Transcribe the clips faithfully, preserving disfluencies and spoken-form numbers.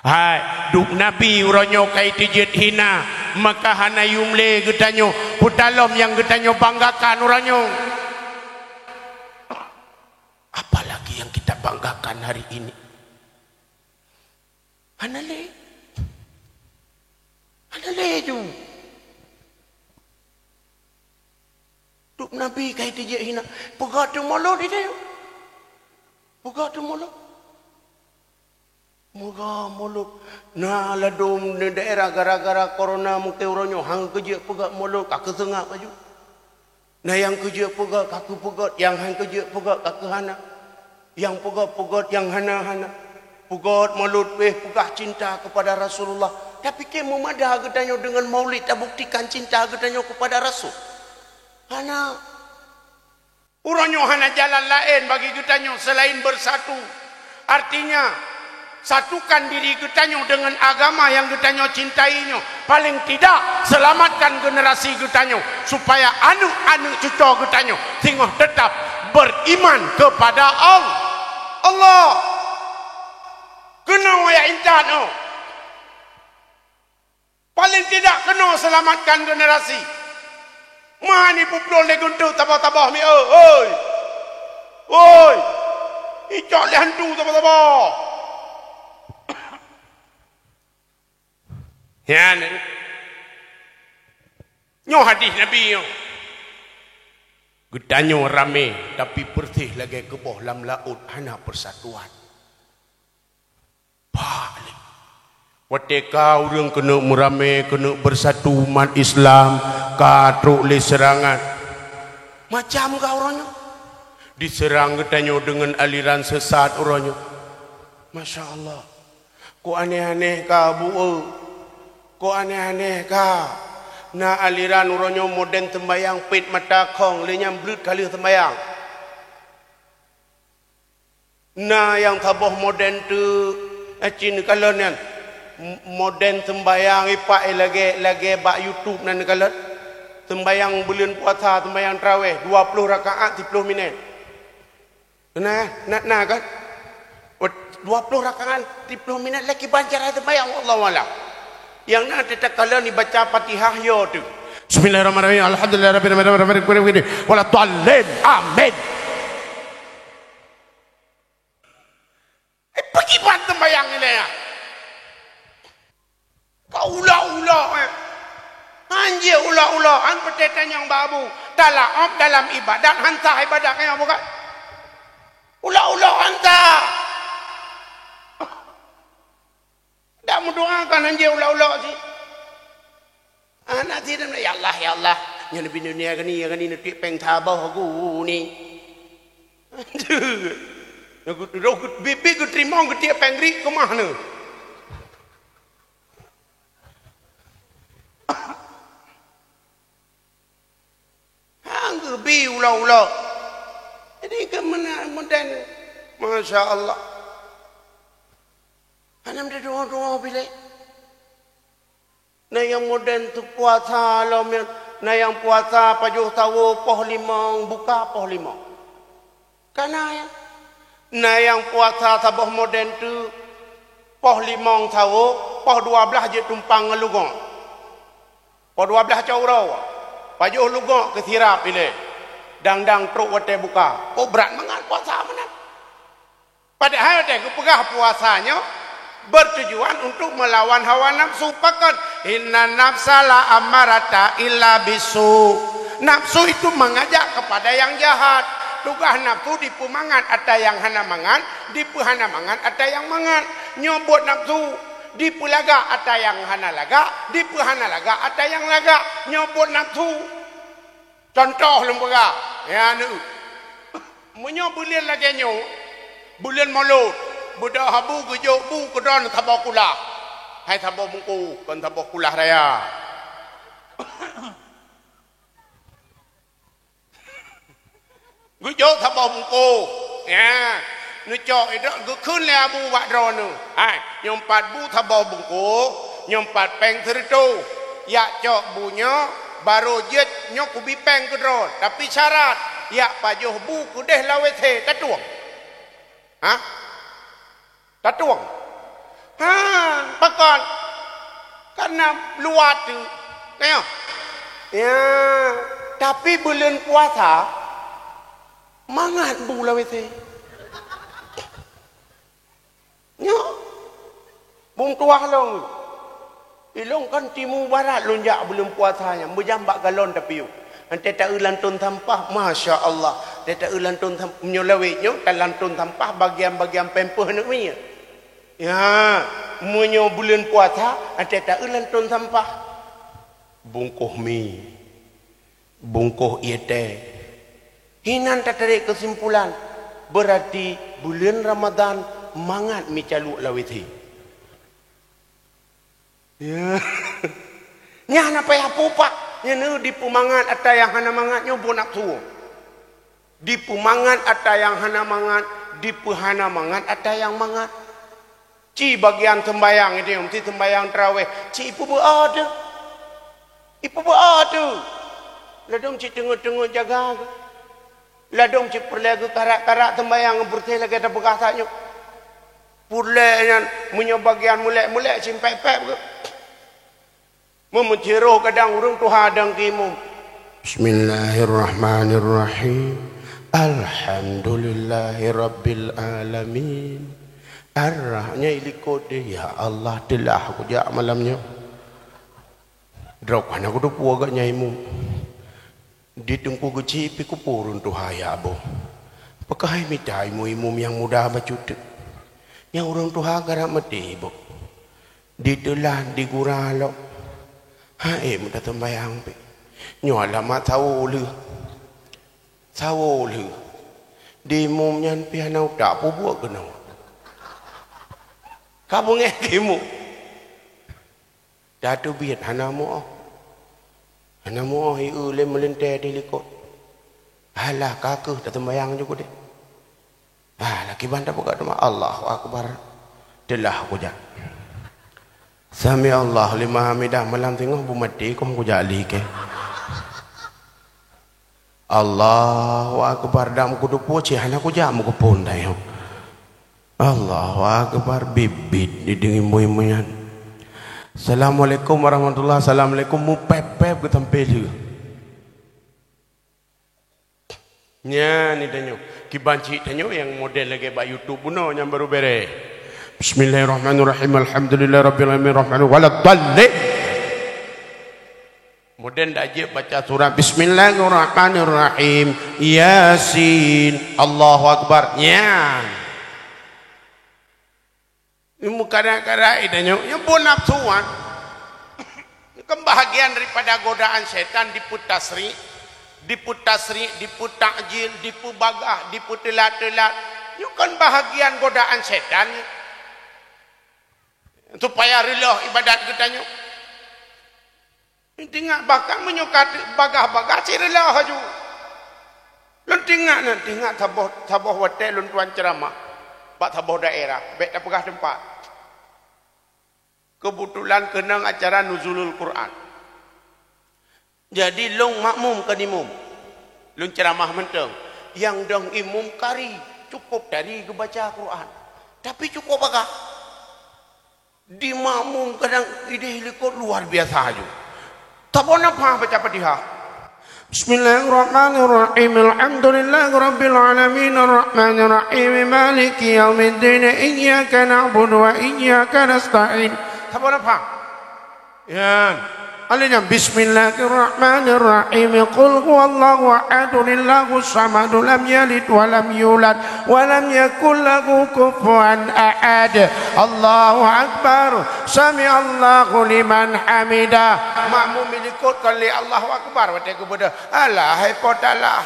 Hai, duek Nabi uroe nyoe ka iteujeuet hina, maka hana yum lé geutanyoe, peutalom nyang geutanyoe banggakan uroe nyoe. Apalagi yang kita banggakan hari ini. Hana lé. Hana lé ju. Duek Nabi ka iteujeuet hina. Peugah teumulot di tanyoe. Peugah teumulot. Peugah mulot. Na ladôm di daerah gara-gara corona mungken uroe nyoe han keujeuet peugah mulot, ka keuseungab laju. Na nyang keujeuet peugah, ka keupeugöt, nyang han keujeuet peugöt, ka keuhana. Nyang peugöt-peugöt, nyang hana-hana. Peugöt mulot wéh peugah cinta kepada Rasulullah. Tapi keu meumada geutanyoe deungon maulid tabuktikan cinta geutanyoe kepada Rasul? Hana. Uroe nyoe hana jalan laén bagi geutanyoe selain bersatu. Artinya, satukan diri geutanyoe deungon agama nyang geutanyoe cintai nyoe. Paling tidak, selamatkan generasi geutanyoe, supaya aneuk-aneuk cucoe geutanyoe singoh tetap beriman kepada Al-, Allah. Keunoe ya intat nyoe. Paling tidak keunoe selamatkan generasi. Meuhan ipeuplon lé gunteuk tabah-tabah mi, oi, oi. Oi. Icok lé hantu tabah-tabah. Nyan. Nyoe hadis Nabi nyoe. Geutanyoe ramé, tapi persis lagèe keuboh lam laôt, hana persatuan. Bak lé. Watèe ka ureueng keuneuk meuramé, keuneuk bersatu umat Islam, ka trok lé seurangan. Macam ka uroe nyoe. Diseurang geutanyoe deungon aliran sesat uroe nyoe. Masya Allah. Kok aneh-aneh ka, Bu, eu? Kok aneh-aneh ka? Na aliran uroe nyoe modern sembayang pet mata khong, lé nyan bleuet ka lheueh sembayang. Na nyang saboh modern teuk, eh, cit neukalon nyan. M-, modern sembayang ipak, eh, lagèe, lagèe bak YouTube na neukalon. Sembayang buleuen puasa, sembayang tarawih, dua ploh rakaat, siploh minèt. Na, na, na kan? Oh, dua ploh rakaat, siploh minèt, lagi bancar sembayang, wallahu a'lam. Nyang na teuka kalon ibaca Fatihah, yo tu. Bismillahirrahmanirrahim. Alhamdulillahirabbil alamin. Wala dhalin. Amin. Eh, pakriban sembayang ilèe nyan? Ka ulok-ulok, eh. Hanjeuet ulok-ulok, han peureulèe tanyong bak Abu. Talaôb dalam ibadat, han sah ibadat nyan, bukan? Ulok-ulok han sah. Dak meudoa kan hanjeuet ulok-ulok cit. Aneuk sidroe, "Ya Allah, ya Allah, nyoe leubeh dunia gani, ya gani neutiek péng saboh guni." Aduh. Bibi geuteurimong geutiek péng riek keumah nyoe. Hang geubi ulok-ulok. Jadi keumeuna modern. Masya Allah. Hana meudoa-doa bilé. Na nyang modern tu puasa lom nyan. Na nyang puasa pajoh sawo poh limong, buka poh limong. Kana nyan. Na nyang puasa saboh modern tu poh limong sawo, poh dua blaih jeuet tumpang ngon lugok. Poh dua blaih cot uroe, pajoh lugok keu sirab ilèe, dang-dang trok watèe buka. Oh, brat mangat puasa meunan. Padahai watèe geupeugah puasa nyoe bertujuan untuk melawan hawa nafsu. Pakon? Inna nafsa la ammarata illa bisu. Nafsu itu mengajak kepada yang jahat. Tugaih nafsu dipeumangat ata nyang hana mangat, dipeuhana mangat ata nyang mangat. Nyoe buet nafsu. Dipeulagak ata nyang hana lagak, dipeuhana lagak ata nyang lagak. Nyoe buet nafsu. Contoh lôn peugah, ya, neu. Meunyoe buleuen lagèe nyoe, buleuen Molot, beudôh bu geujok bu keudroe saboh kulah. Hai saboh bungkôh, kon saboh kulah raya. Geujok saboh bungkôh. Ya. Neucok idok geukheun lé Abu bak droeneuh. Hai, nyoe pat bu saboh bungkôh, nyoe pat péng sireutôh. Jak cok bu nyoe, barô jeuet nyoe kubi péng keudroe. Tapi syarat, jak pajoh bu keudeh lam W C, tatueng. Hah? Tatueng. Ha, pakon? Karena luwat tu. Tengok. Ya, tapi buleuen puasa mangat bu lawét. Nyoe. Bung tuah lôn. Ilôn kan timu barat lôn jak buleuen puasa nyan, meujam bak galon tapiôh. Antée taeu lantôn sampah, masya Allah. Antée taeu lantôn sam-, meunyoe lawét nyoe, tan lantôn sampah bagian-bagian pampers aneuk miet. Ya, meunyoe buleuen puasa, antée taeu lantôn sampah. Bungkôh mi. Bungkôh ié tée. Hinan tatarek keusimpulan, beurati buleuen Ramadhan mangat meucaluk lawét thé. Ya. Nyan hana payah pupak, nyan dipeumangat atra nyang hana mangat nyoe buet nafeusu. Dipeumangat atra nyang hana mangat, dipeuhana mangat atra nyang mangat. Ci bagian seumbahyang itu, meusti seumbahyang tarawih. Ci ipeubeuet teuh. Ipeubeuet teuh. Ladôm ci teungeut-teungeut jaga geuh. Ladôm ci peureulée geuh karat-karat seumbahyang beureuséh lagée tapeugah tanyoe. Peureulée nyan meunyoe bagian mulek-mulek ci pép-pép geuh. Meumeucéroh gadang ureuëng tuha dang keu imum. Bismillahirrahmanirrahim. Alhamdulillahirabbil alamin. Arrah nyai likot deh, ya Allah, teulah kujak malam nyoe. Droe hana kuteupeu agak nyai imum. Di teungku geuchik pih kupeue ureuëng tuha ya boh. Pakahai mita imum-imum nyang muda bacut teuk. Nyang ureuëng tuha karab maté boh. Diteulah digura lom. Hai meutaseumayang pih. Nyoe alamat sawo lheueh. Sawo lheueh. Di imum nyan pih hana utak peubuet keunoe. Ka beungéh keu imum. Tateubiet hana muoh. Hana muoh ié lé meulintée di likot. Alah ka kheueh taseumayang ju keudeh. Ah, lakiban tapeugah teuma, "Allahu Akbar." Teulah kujak. "Sami Allah liman hamidah," malam singoh beumaté kong kujak lé kée. "Allahu Akbar," dam kuteupeu cit hana kujak meukeupon tanyoe. "Allahu Akbar," bit-bit dideungi mué-mué nyan. "Assalamualaikum warahmatullah, assalamualaikum," mupép-pép geusampé lheueh. Nyan ni tanyoe. Kiban cit tanyoe nyang model lagée bak YouTube bunoe nyang baru béré. Bismillahirrahmanirrahim. Alhamdulillahirabbil alamin. Rahmanir waladdallin. Model dak jeuet baca surat Bismillahirrahmanirrahim. Yasin. Allahu Akbar. Nyan. Ilmu kadang-kadang tanyoe, nyoe buet nafeusu, kan? Nyoe kan bahagian daripada godaan syaitan dipeutasrik, dipeutasrik, dipeutakjil, dipeubagah, dipeuteulat-teulat. Nyoe kan bahagian godaan syaitan. Supaya reuloh ibadat geutanyoe. Ingat bahkan meunyoe ka bagah-bagah cit reuloh laju. Lôn teuingat nan, teuingat saboh, saboh watée lôn tuan ceuramah bak saboh daerah, bék tapeugah teumpat. Keubeutulan keunong acara Nuzulul Quran. Jadi lôn makmum kon imum. Lôn ceuramah mantong. Nyang dong imum kari, cukup tadi geubaca Quran. Tapi cukup bagah. Di makmum kadang ideh likot luar biasa aju. Saboh nafah baca Fatihah. Bismillahirrahmanirrahim. Alhamdulillahirabbil alamin. Arrahmanirrahim. Maliki yaumiddin. Iyyaka na'budu wa iyyaka nasta'in. Saboh nafah. Ya. Alanya, Bismillahirrahmanirrahim. Qul huwallahu ahad, Allahus samad, lam yalid wa lam yulad, wa lam yakul lahu kufuwan ahad. Allahu Akbar. Sami'allahu liman hamidah. Makmum di likot kon lé Allahu Akbar watée geubeudôh. Alah, hai po talah.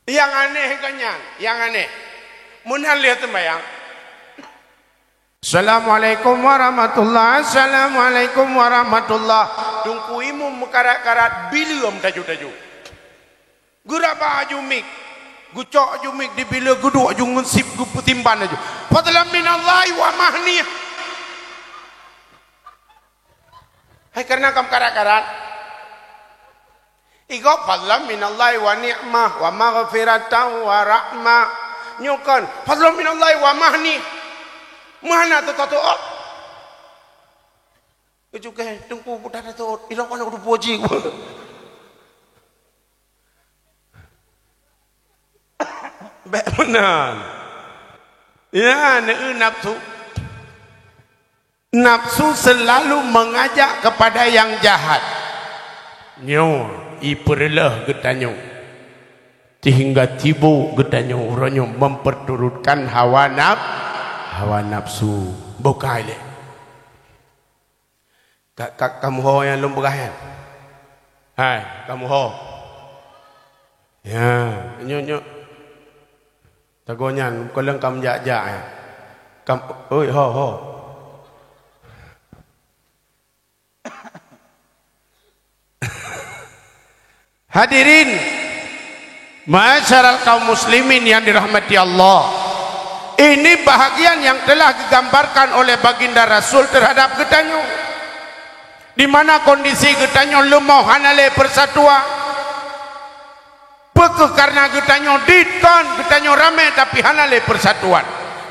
Nyang aneh kon nyan, nyang aneh. Meunan lheueh seumbahyang. Assalamualaikum warahmatullah, assalamualaikum warahmatullah. Teungku imum meukarat-karat bileuem taju-taju. Geuraba aju mik, geucok aju mik di bileuem, geuduek aju ngon sip, geupeusimban aju. Fadlan minallahi wa mahniah. Hai, karena kam karat-karat. Igob fadlan minallahi wa ni'mah wa maghfiratan wa rahmah. Nyoe kan, fadlan minallahi wa mahni. Meuhana teutateuôt. Cukai teungku buta teutateuôt. Ilok aneuk rupo jih. Bék meunan. Ya, neu nafsu. Nafsu selalu mengajak kepada yang jahat. Nyoe ipeureuloh geutanyoe, sehingga tibo geutanyoe uroe nyoe memperturutkan hawa naf-, hawa nafsu. Bukai lé. Ka, ka, kamoe ho nyang lôn peugah nyan? Hai, kamoe ho. Ya, nyoe, nyoe. Tagoe nyan, kon lôn kam jak-jak, eh. Kam, oi, ho, ho. Hadirin, ma'asyiral kaum muslimin yang dirahmati Allah. Ini bahagian yang telah digambarkan oleh Baginda Rasul terhadap geutanyoe. Di mana kondisi geutanyoe leumoh, hana lé persatuan. Peu kheueh kareuna geutanyoe dit kon, geutanyoe ramé tapi hana lé persatuan.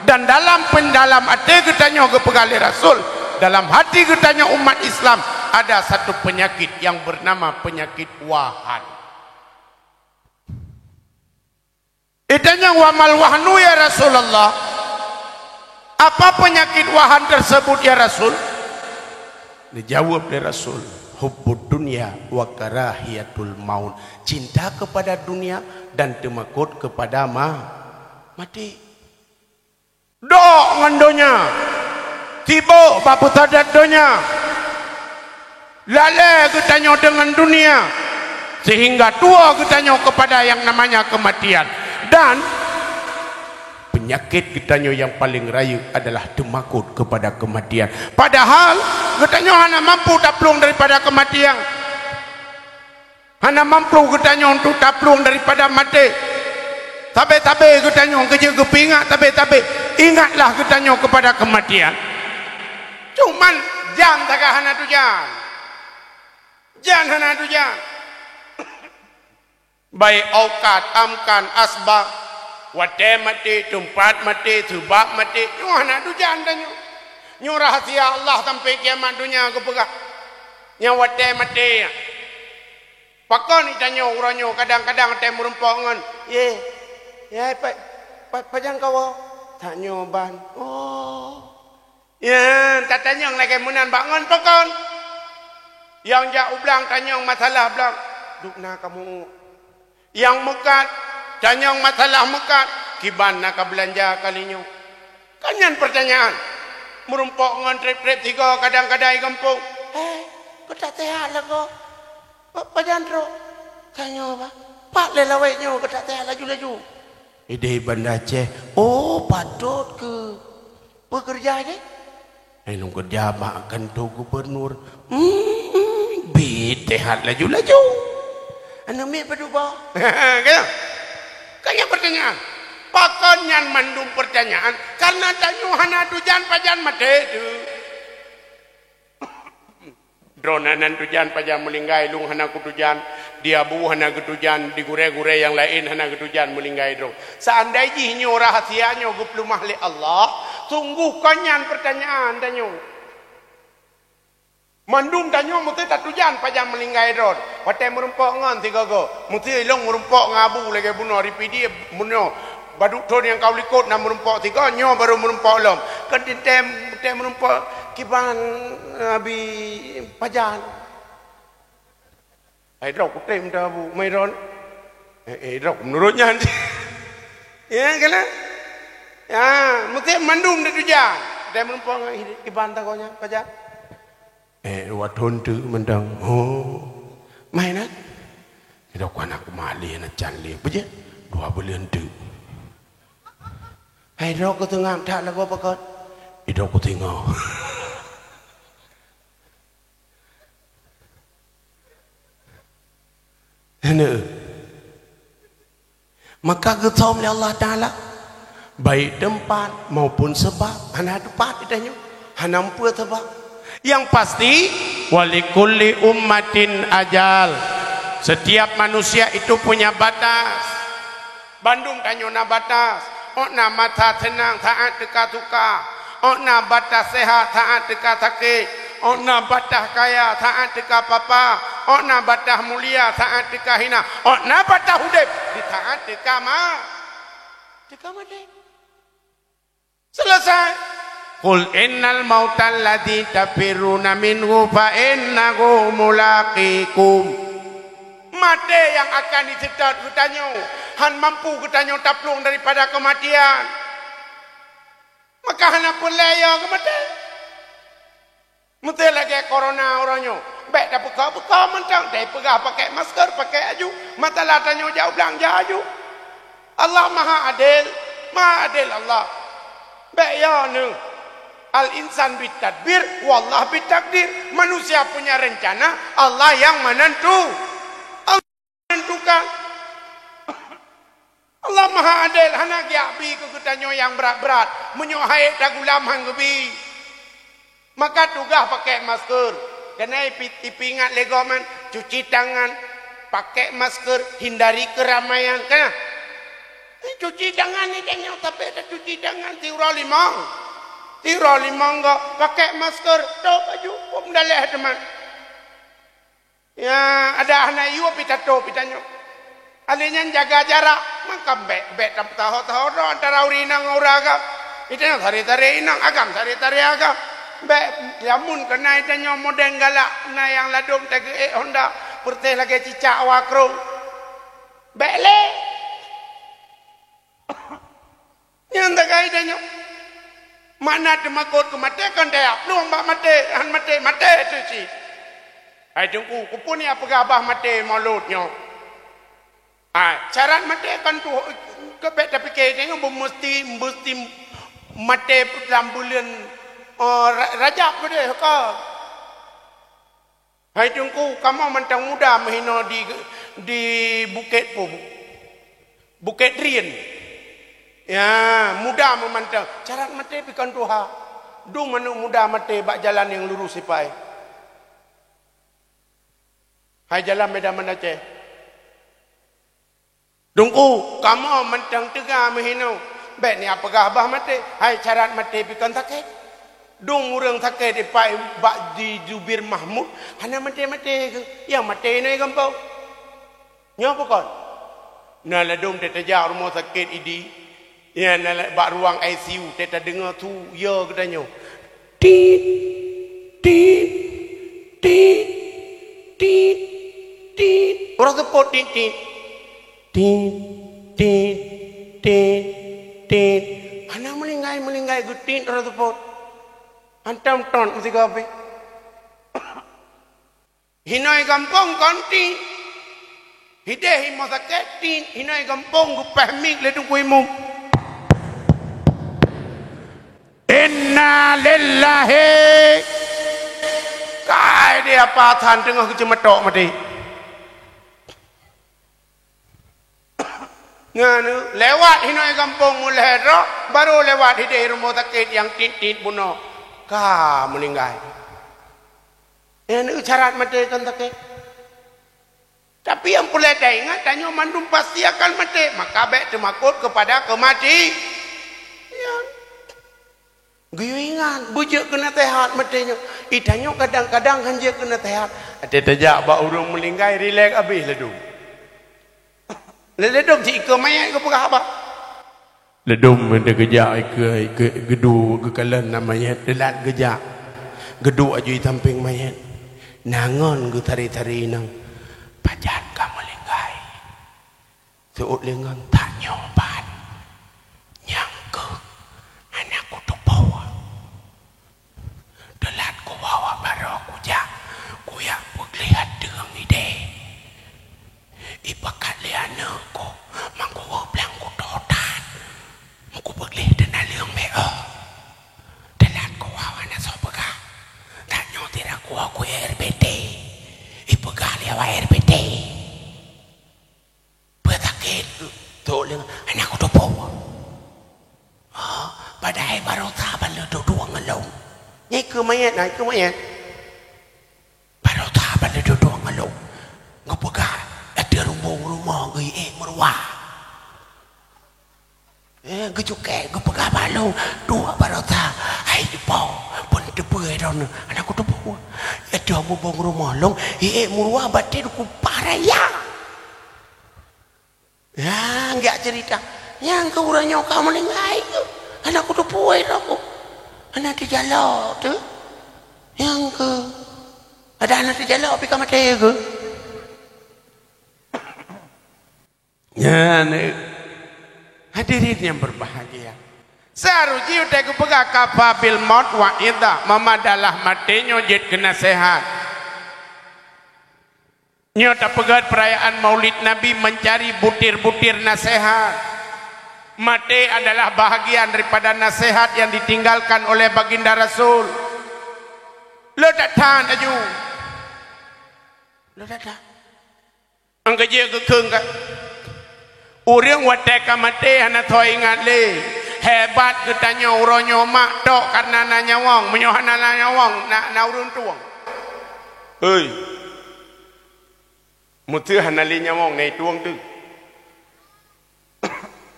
Dan dalam pendalam até geutanyoe geupeugah lé Rasul, dalam hati geutanyoe umat Islam ada satu penyakit yang bernama penyakit wahan. Geutanyoe, "Wa mal wahnu ya Rasulullah?" Apa penyakit wahan tersebut ya Rasul? Dijawab lé Rasul, "Hubbud dunya wa karahiyatul maut." Cinta kepada dunia dan teumakot kepada ma-, mati. Dok ngon donya. Sibok bak peusadat donya. Lalé geutanyoe deungon dunia, sehingga tuwoe geutanyoe kepada yang namanya kematian. Dan penyakit geutanyoe yang paling rayeuk adalah teumakot kepada kematian. Padahal geutanyoe hana mampu taplueng daripada kematian. Hana mampu geutanyoe untuk taplueng daripada maté. Sabe-sabe geutanyoe keujeuet geupeuingat, sabe-sabe ingatlah geutanyoe kepada kematian. Cuman jan sagai hana tujan. Jan hana tujan. Baik aukat, amkan, asbab, watée maté, teumpat maté, seubab maté, nyoe hana tujan tanyoe. Nyoe rahsia Allah sampai kiamat donya geupeugah. Nyang watée maté. Pakon itanyoe uroe nyoe kadang-kadang watée meurumpok ngon, "Ye, ye, pa-, pa-, pajan kawoe?" "Tanyoe ban." "Oh." Nyan, tatanyong lagée meunan bak ngon pakon. Nyang jak u blang tanyong masalah blang, dum na kamoe. Nyang meukat, tanyong masalah meukat, kiban na ka beulanja kali nyoe. Kan nyan peurtanyaan. Meurumpok ngon treb-treb sigoe kadang-kadang i gampông. "Hei, keutak teuhat lagoe. Pa-, pajan trok?" "Tanyoe, Pak. Pat lé lawét nyoe keutak teuhat laju-laju." Idéh Banda Aceh, "Oh, patot keu." "Peue keureuja jih?" "Eh, lôn keureuja bak kantô gubernur." "Hmm, bi teuhat laju-laju." "Aneuk miet padub boh?" Kan? Kan nyan peurtanyaan. Pakon nyan mandum peurtanyaan? Kareuna tanyoe hana tujan pajan maté teuh. Droeneuh hana tujan pajan meulinggai, lôn hana kutujan, di Abu hana geutujan, di gurée-gurée nyang laén hana geutujan meulinggai droe. Seandai jih nyoe rahsia nyoe geupeuleumah lé Allah, sunggoh kon nyan peurtanyaan tanyoe. Mandum tanyoe meusti tatujan pajan meulinggai droe. Watée meurumpok ngon sigoe-goe, meusti lôn meurumpok ngon Abu lagée bunoe di Pidie, bunoe Baduek thon nyang ka u likot na meurumpok sigoe, nyoe barô meurumpok lom. Kan teuntée, teuntée meurumpok kiban, Abi, pajan. Hai droe kutem dah bu, mai ron. Eh, eh, droe meunurot nyan. Ya, kena? Ya, meusti mandum tatujan. Teuntée meurumpok ngon kiban tagoe nyan, pajan. Eh, dua thon teuk mantong. Oh. Mai na. Idok kana kumalé na can lé. Beujeuet. Dua buleuen teuk. Hai, idok keu teungoh that lagoe pakon. Idok keu teungoh. Hana. Maka geuthom lé Allah Taala, baik teumpat maupun seubab, hana teumpat geutanyoe, hana meupeue seubab. Yang pasti, "Wa likulli ummatin ajal." Setiap manusia itu punya batas. Bandum tanyoe na batas. Ôk na masa seunang saát teuka suka, ôk na bataih seuhat saát teuka sakét, ôk na bataih kaya saát teuka papa, ôk na bataih mulia saát teuka hina, ôk na bataih udeb di saát teuka ma-, teuka maté. Selesai. Qul innal mautal ladzi tafirruna minhu fa innahu mulaqikum. Maté nyang akan jiseutôt geutanyoe, hán mampu geutanyoe taplueng daripada keumatian. Maka hana peureulée yo keu maté. Meuteulagée corona uroe nyoe, bék tapeuko-peuko mantong, tapeugah pakai masker, pakai aju. Mata la tanyoe jak u blang, jak aju. Allah Maha Adil, Maha Adil Allah. Bék yo neuh. Al-insan bitadbir, wallah bitakdir. Manusia punya rencana, Allah yang menentu. Allah menentukan. Allah Maha Adil, hana geujak bi keu geutanyoe nyang brat-brat. Meunyoe hai tagulam han geubi. Maka tugaih pakai masker. Keuneuk ipi-, ipeuingat lé gob nyan, cuci tangan, pakai masker, hindari keramaian. Kan? Eh, cuci tangan ni tanyoe, tapi tacuci tangan siuroe limong. Siuroe limong gob, pakai masker, tôp aju, pom daleh teuma. Ya, ada hana yue pih tatôp pih tanyoe. Alèh nyan jaga jarak, maka bék, bék tam-, taho-taho droe antara ureueng inong ngon ureueng agam. Itanyoe taré-taré inong, agam taré-taré agam. Bék, lamun keunan itanyoe model galak, na nyang ladôm tageuék honda, peureuteh lagèe cicak wakrong. Bék lé. Nyang takai tanyoe. Makna teumakot keu maté kon tajak plueng bak maté, han maté, maté teuh cit. Hai Teungku, keupeue neupeugah bah maté mulod nyoe? Hai, syarat maté kon tuh, keu bék tapike tanyoe beumeusti, meusti maté lam buleuen, oh, Ra-, Rajab keudeh kon. Hai Teungku, kamoe mantong muda meuhinoe di, di Bukét Pu-, Bukét Rien. Ya, muda meumantong. Syarat maté pih kon tuha. Dum aneuk muda maté bak jalan nyang lurus sipai. Hai jalan Medan Banda Aceh. Teungku, kamoe mantong teuga meuhinoe. Bék neupeugah bah maté. Hai, syarat maté pih kon sakét. Dum ureueng sakét ipai bak di Jubir Mahmud, hana maté-maté keuh. Nyang maté inong gampông. Nyoe peue kon? Na ladôm teuh tajak rumoh sakét Idi. Nyan na bak ruang I C U teuh tadeungoe su yo geutanyoe. Tit, tit, tit, tit, tit. Uroe seupôt tit, tit. Tit, tit, tit, tit. Hana meulinggai-meulinggai geutit uroe seupôt. Hantom tot meusigoe pih. Hinoe gampông kon tit. Hideh i rumoh sakét tit, hinoe gampông geupéh mik lé Teungku Imum. Inna lillahi. Kai di apa san teungoh geuceumeutôk maté. Nyan, lewat hinoe gampông mulai droe, baru lewat hideh rumoh sakét nyang tit-tit bunoe ka meulinggai. Nyan syarat maté kon sakét. Tapi nyang peureulée taingat, tanyoe mandum pasti akan maté, maka bék teumakot keupada keumati-, nyan. Geuyue ingat, beujeuet keu naseuhat maté nyoe. Itanyoe kadang-kadang han jeuet keu naseuhat. Até tajak bak ureueng meulinggai, rilek abéh ladôm. Ladôm cit ikeue manyét geupeugah haba. Ladôm meuteuk geujak ikeue, ikeue geudu geukalon na manyét, teulat geujak. Geuduek aju i sampéng manyét. Na ngon geusari-sari inong. Pajan ka meulinggai. Seuôt lé ngon tanyoe ban. Nyang keuh hana kuteupeue. Teulat kuwoe baroe kujak, kujak peugleh ateueng ideh. Ipakat lé aneuk ku, mangko blang kutoh that. Mangko peugleh teunaleueng bèk oh. Teulat kuwoe hana soe peugah. Tanyoe sira kuwoe keu R B T. Ipeugah lé awak R B T. Peue sakét, tôk lé, hana kuteupeue. Ha, padahai baroesa ban leuduek-duek ngon lôn. Nyan ikeue manyét, na ikeue manyét. Baroesa ban leuduek-duek ngon lôn. Geupeugah, ateueh rumoh-rumoh geuh éh meuruah. Eh, geucukée, geupeugah bak lôn, duek baroesa. Hai jipong, pon teupeue droeneuh, hana kuteupeue. Ateueh bubông rumoh lôn, iék meuruwa baten kuparaya. Nyang jak ceurita, nyang keu uroe nyoe ka meuninggai keuh. Hana kuteupeue droe keuh. Hana teujalok teuh. Nyang keuh, ada hana teujalok pih ka maté keuh. Nyan, eh, hadirin yang berbahagia. Seuharusjih watée geupeugah kafa bil maut wa'idha, memadalah maté nyoe jeuet keu naseuhat. Nyoe tapeugét perayaan Maulid Nabi mencari butir-butir naseuhat. Maté adalah bahagian daripada naseuhat yang ditinggalkan oleh Baginda Rasul. Lo that-that aju. Lo that-that. Nyang keujeuet geukheun ka. Ureuëng watée ka maté hana soe ingat lé. Hebat geutanyoe uroe nyoe mak tok kareuna na nyawöng. Meunyoe hana na nyawöng, na, na ureuëng tueng. Hei. Meuseu hana lé nyawöng na tueng teuh.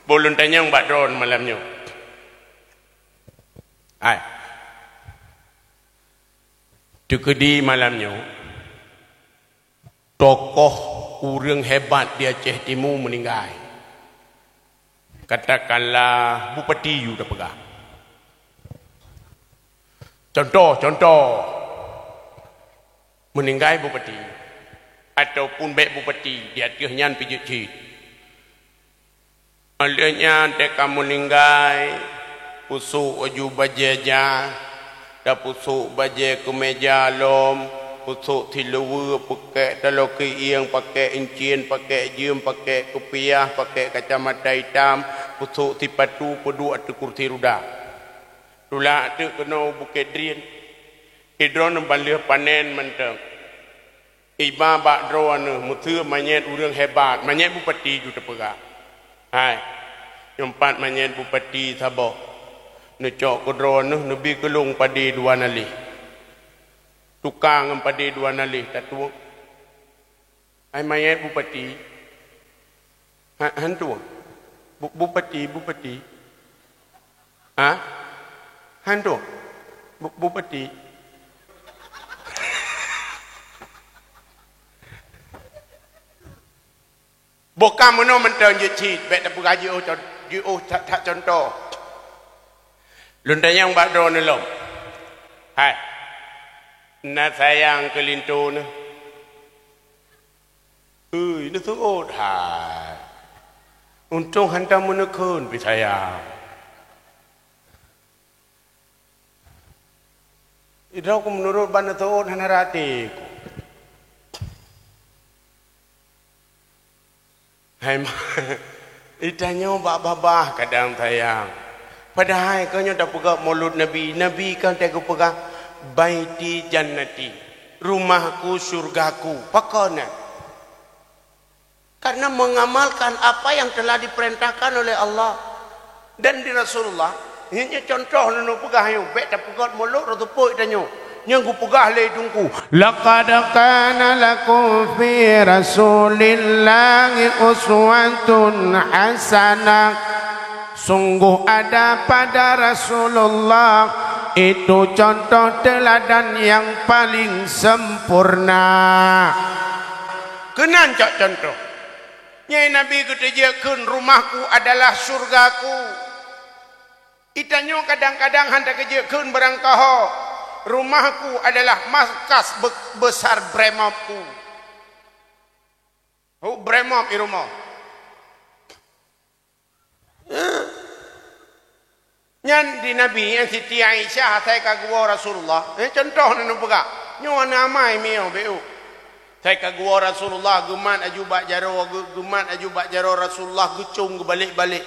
Boh lôn tanyong bak droe malam nyoe. Hai. Teukeudi malam nyoe. Tokoh ureuëng hebat di Aceh Timu meuninggai. Katakanlah bupati yue tapeugah. Contoh, contoh. Meuninggai bupati. Ataupun bék bupati, di ateueh nyan pih jeuet cit. Óh lheueh nyan teuka meuninggai, pusok aju bajée jah, tapusok bajée keumeja lom, pusok siluweue, peukék taloe keuieng, pakék incien, pakék jeuem, pakék kupiah, pakék kacamata itam, pusok sipatu, peuduek ateueh kursi ruda. Tulak teuk keunoe u Bukét Drien. Sidroe ban lheueh panen mantong. Iba bak droeneuh, meuseu manyét ureuëng hebat, manyét bupati ju teupeugah. Hai, nyoe pat manyét bupati saboh. Neucok keu droeneuh, neubi keu lôn padé dua naleh. Tuka ngon padé dua naleh tatueng. Hai manyét bupati. Ha, hantu. Bu-, bupati, bupati. Ha? Hantu. Bu-, bupati. Boh ka meunoe mantong jeuet cit, bék tapeugah jiôh con-, jiôh that-that contoh. Lôn tanyong bak droeneuh lom. Hai. Na sayang keu linto neuh? Ui, neuseuôt hai. Untông hantom meuneukheun pih sayang. Idroe ku meunurot ban neuseuôt hana rate ku. Hai ma, itanyoe bak babah kadang sayang. Padahai keu nyoe tapeugah Maulud Nabi, Nabi kan teuka peugah, "Baiti jannati, rumahku syurgaku." Pakon nyan? Karena mengamalkan apa yang telah diperintahkan oleh Allah. Dan di Rasulullah, nyoe contoh lôn peugah nyoe, bék tapeugét mulok rot teupok tanyoe. Nyang geupeugah lé Teungku, "Laqad kana lakum fi Rasulillahi uswatun hasanah." Sungguh ada pada Rasulullah itu contoh teladan yang paling sempurna. Keunan cok contoh. Nyai Nabi geuteujeuet kheun, "Rumahku adalah syurgaku." Itanyoe kadang-kadang han takeujeuet kheun beurangkaho, "Rumahku adalah markas be-, besar Bremobku." Hu Bremob i rumoh. Nyan di Nabi, nyan Siti Aisyah asai ka geuwoe Rasulullah. Eh, contoh neupeugah. Nyoe na amai miyueb bék u. Asai ka geuwoe Rasulullah, geumat aju bak jaroe, geu-, geumat aju bak jaroe Rasulullah, geucom geubalek-balek.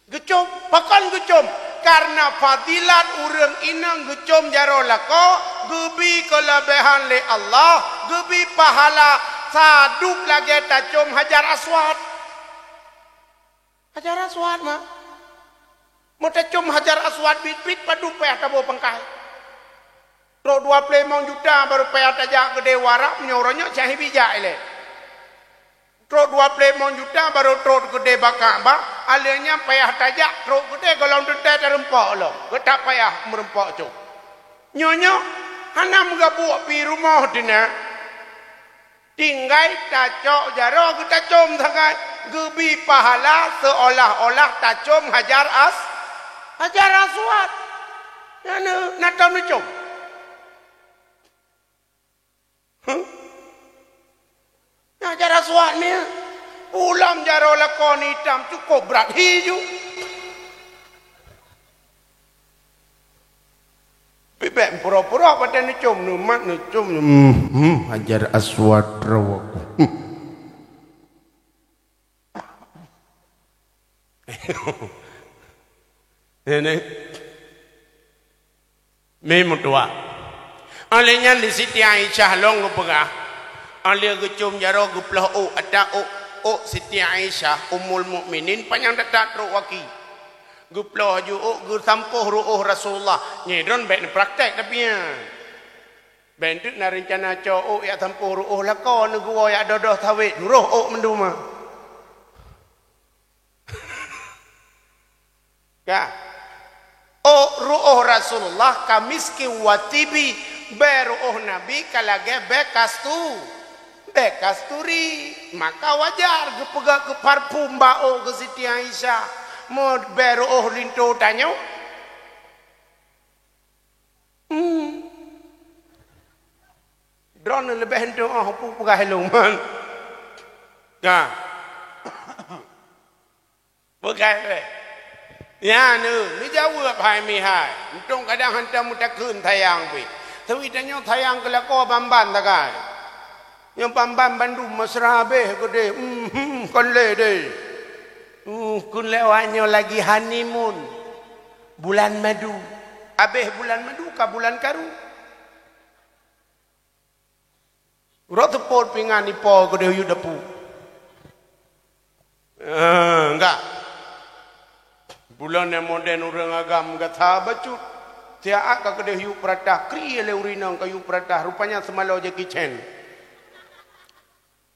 Geucom, pakon geucom? Karena fadilat ureuëng inong geucom jaroe lakoe, geubi keuleubehan lé Allah, geubi pahala sadub lagée tacom Hajar Aswad. Hajar Aswad mah. Meutacom Hajar Aswad bit-bit padub payah taboh pangkai. Trok dua ploh limong juta baru payah tajak keudeh u Arab, meunyoe uroe nyoe cah hibi jak ilée. Trok dua ploh limong juta barô trok keudéh bak Ka'bah, alèh nyan payah tajak trok keudéh gohlom teuntèe tareumpok lom. Geutak payah meureumpok cok. Nyoe-nyoe hana meugabuek pi rumoh teuh na. Tinggai tacok jaroe geutacom sagai, geubi pahala seolah-olah tacom Hajar As-, Hajar Aswad. Na, na, na tom neucom. Huh? Nah, cara suat ni, pulang jaroe lakoe itam cukup brat hi ju. Pibek pura-pura pada neucom, neumat neucom, hmm, hmm, Hajar Aswad rawaku. Hmm. Ini. Mi meutuah. Óh lheueh nyan di Siti Aisyah lôn geupeugah, óh lheueh geucom jaroe geuploh ôk, ata ôk, ôk Siti Aisyah, Ummul Mukminin, panyang that-that trok waki. Geuploh ju ôk, geusampôh ruôh Rasulullah. Nyan droen bèk neupraktek tapi nyan. Bèk teuk na reuncana cok ôk jak sampôh ruôh lakoe, neugeuwoe jak dodoh sawét, roh ôk mandum. Ka. Ôk ruôh Rasulullah ka miski wa tibi, bèe ruôh Nabi ka lagèe bèe kastu-, bèe kasturi. Maka wajar geupeugah geuparfum bak ôk geuh Siti Aisyah. Meu bèe ruôh linto tanyoe. Hmm. Droeneuh leubeh enteuk oh peugah lôn man. Ka. Peugah lé. Nyan, neujaweueb hai mihai. Untông kadang hantom meutakheun sayang pih. Tapi tanyoe sayang keu lakoe ban-ban sagai. Nyoe ban-ban bandum mesra habéh keudéh. Mhm, kon lé deh. Uh, kon lewat nyoe lagi honeymoon. Bulan madu. Habéh bulan madu ka bulan karu. Uroe seupôt pingan ipo keudéh yue dapu. Eh, enggak. Bulan nyang modern ureuëng agam gata bacut. Siat ka keudéh yue peuratah, kri lé ureuëng inong ka yue peuratah, rupanya seumalo Jackie Chan.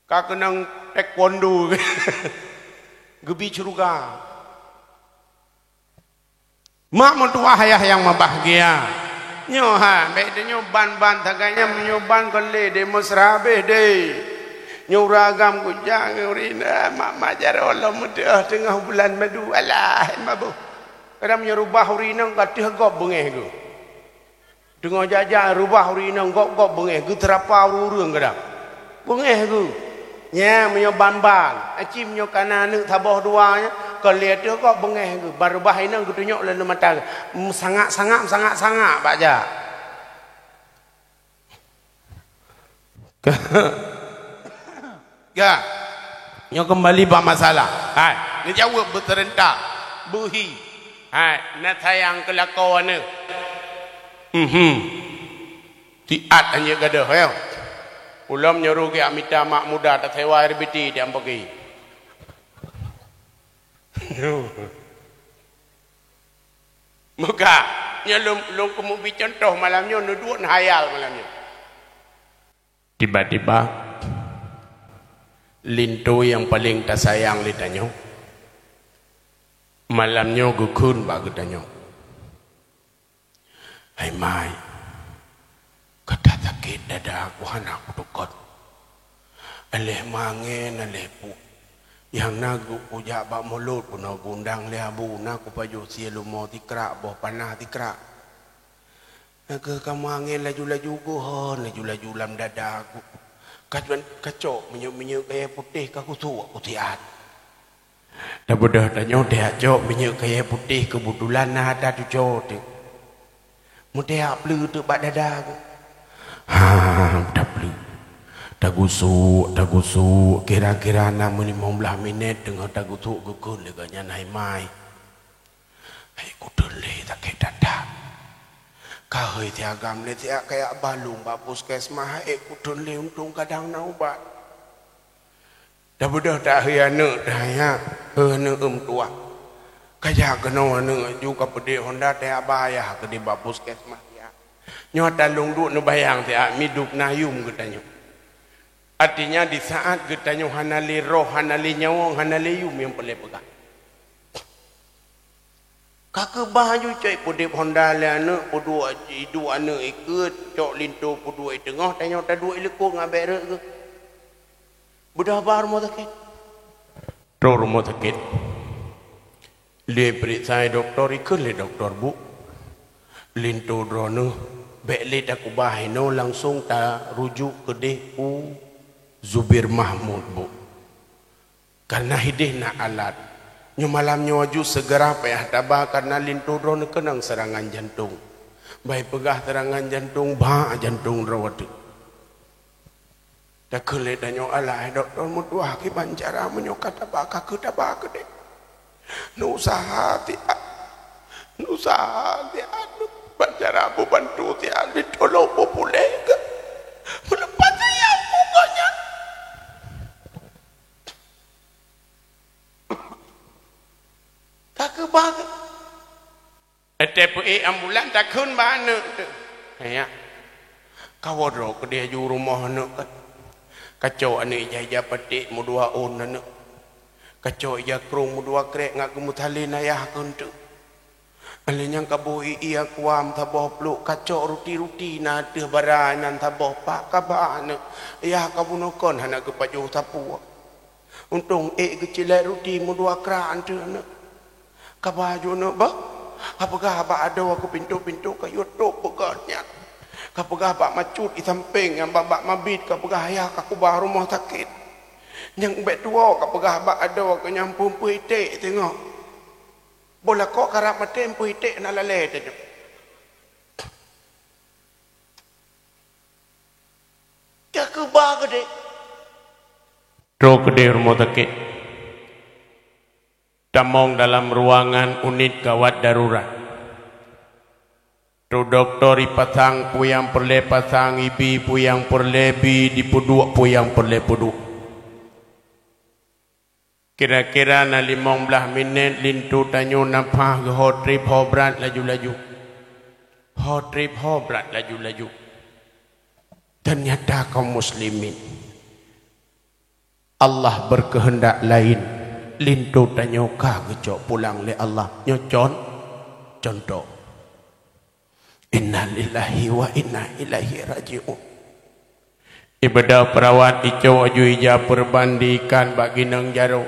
Ka keunong taekwondo. Geubi syeuruga. Mak meutuwah ayah nyang meubahgia. Nyoe ha, bèk tanyoe ban-ban sagai nyan, meunyoe ban kon lé deh mesra habéh deh. Nyoe ureuëng agam kujak ngon ureuëng inong, mak-mak jaroe lom meutuwah teungoh bulan madu. Alah, mabôh. Kadang meunyoe rubah ureuëng inong ka teuh gob beungéh geuh. Teungoh jak-jak rubah ureuëng inong gob-gob beungéh, geuteurapa ureuëng-ureuëng kadang. Beungéh geuh. Nyan meunyoe ban-ban, aci meunyoe ka na aneuëk saboh dua nyan, kon lé ateueh gob beungéh geuh, ban rubah inong geutunyok lé mata geuh. Meusangak-sangak, meusangak-sangak bak jak. Ka. Nyoe keumbali bak masalah. Hai, neujaweueb beuseurentak. Beuhi. Hai, na sayang keu lakoe aneuëk. Mhm. Siat anjeuk gadôh, ya. Ulôn nyuruh geuh mita mak muda tasewa air biti di Ampeki. Meuka, nyoe lôn, lôn keumeung bi contoh malam nyoe, neuduek neuhayal malam nyoe. Tiba-tiba, linto nyang paleng tasayang lé tanyoe, malam nyoe geukheun bak geutanyoe, "Hai mai, ka that sakét dada ku hana kuteukot. Aléh mangén, aléh puih. Nyang na geu-, kujak bak mulod bunoe geuundang lé abu, na kupajoh sie lumoe tikrak, boh panah tikrak." Lagèe kamoe angén laju-laju geuhon, laju-laju lam dada ku. Ka-, kacok minyeuk-minyeuk kayèe putéh ka kusuk ku siat. Tabeudôh tanyoe teuhak cok minyeuk kayèe putéh keubeutôlan na ata tuco teuk. Meuteuhak pleue teuk bak dada ku. Ha, tapleue. Tagusuk, tagusuk, kira-kira na meulimong blaih minét teungoh tagusuk geukheun lé gobnyan hai mai. Hai kuteun lé sakét that-that. Ka hôi siagam lé siat kajak balong bak puskesmas, hai kuteun lé untông kadang na ubat. Tabeudôh that hôi aneuëk, that hôi aneuëk meutuwah. Kajak keunoe aneuëk ju ka peudeh honda teuhak ba ayah keudéh bak puskesmas siat. Nyoe ata lôn duek neubayang siat midub na yum geutanyoe. Artinya, di saat geutanyoe hana lé roh, hana lé nyawöng, hana lé yum nyang peureulée peugah. Ka keubah aju cok peudeb honda lé aneuk, peuduek iduek aneuk ikeue, cok linto peuduek i teungoh, tanyoe taduek i likot ngon abéh rot geuh. Beudôh ba rumoh sakét. Troh rumoh sakét. Lé peuriksa dokto, ikheun lé dokto, "Bu, linto droeneuh bék lé takeubah inoe, langsong tarujuk keudeh u Zubir Mahmud, Bu. Karena hideh na alat. Nyoe malam nyoe aju seugera payah taba karena linto droeneuh keunong seurangan jantong. Bai peugah seurangan jantong, bak jantong droe teuh." Takheun lé tanyoe, "Alah, hai dokto, meutuah kiban cara meunyoe ka taba, ka keu taba keudeh. Neusaha siat, neusaha siat, neuban cara beubantu siat, neutulông beupuléh keu meuleupah sayang ukeue nyan." Ka keubah geuh. Watée peuék ambulan, takheun bak aneuk teuh, "Hai nyak, kawoe droe keudeh aju rumoh aneuk kan. Kacok aneuk ija-ija paték meudua ôn aneuk. Kacok ija krông meudua krék ngat geumeusalén ayah keuh eunteuk. Lheueh nyan kaboh ie-ie kuam saboh pluek, kacok ruti-ruti na ateueh bara nyan saboh pak, kaba aneuk. Ayah kabunoe kon hana geupajoh sapeue. Untông ék geucilét ruti meudua krak eunteuk aneuk. Kaba aju aneuk bah, kapeugah bak adoe keu pintoe-pintoe kayue tôb beugot nyan. Kapeugah bak macut i sampéng nyan bak, bak mabit, kapeugah ayah ka keubah rumoh sakét. Nyang bék tuwoe kapeugah bak adoe keu nyang peue-peue iték teungoh. Boh lakoe karab maté, peue iték na lalée teunyoe." Ka keubah keudeh. Troh keudeh rumoh sakét. Tamong dalam ruangan unit gawat darurat. Troh dokto ipasang peue nyang peureulée pasang, ibi peue nyang peureulée bi, dipeuduek peue nyang peureulée peuduek. Kira-kira na limong blaih minét linto tanyoe nafah geuh ho treb ho brat laju-laju. Ho treb ho brat laju-laju. Ternyata kaum muslimin, Allah berkehendak lain, linto tanyoe ka geucok pulang lé Allah. Nyoe con-, contoh. Innalillahi wa inna ilaihi raji'un. Ibeudôh peurawat, icok aju ija peureuban, diikat bak ginong jaroe,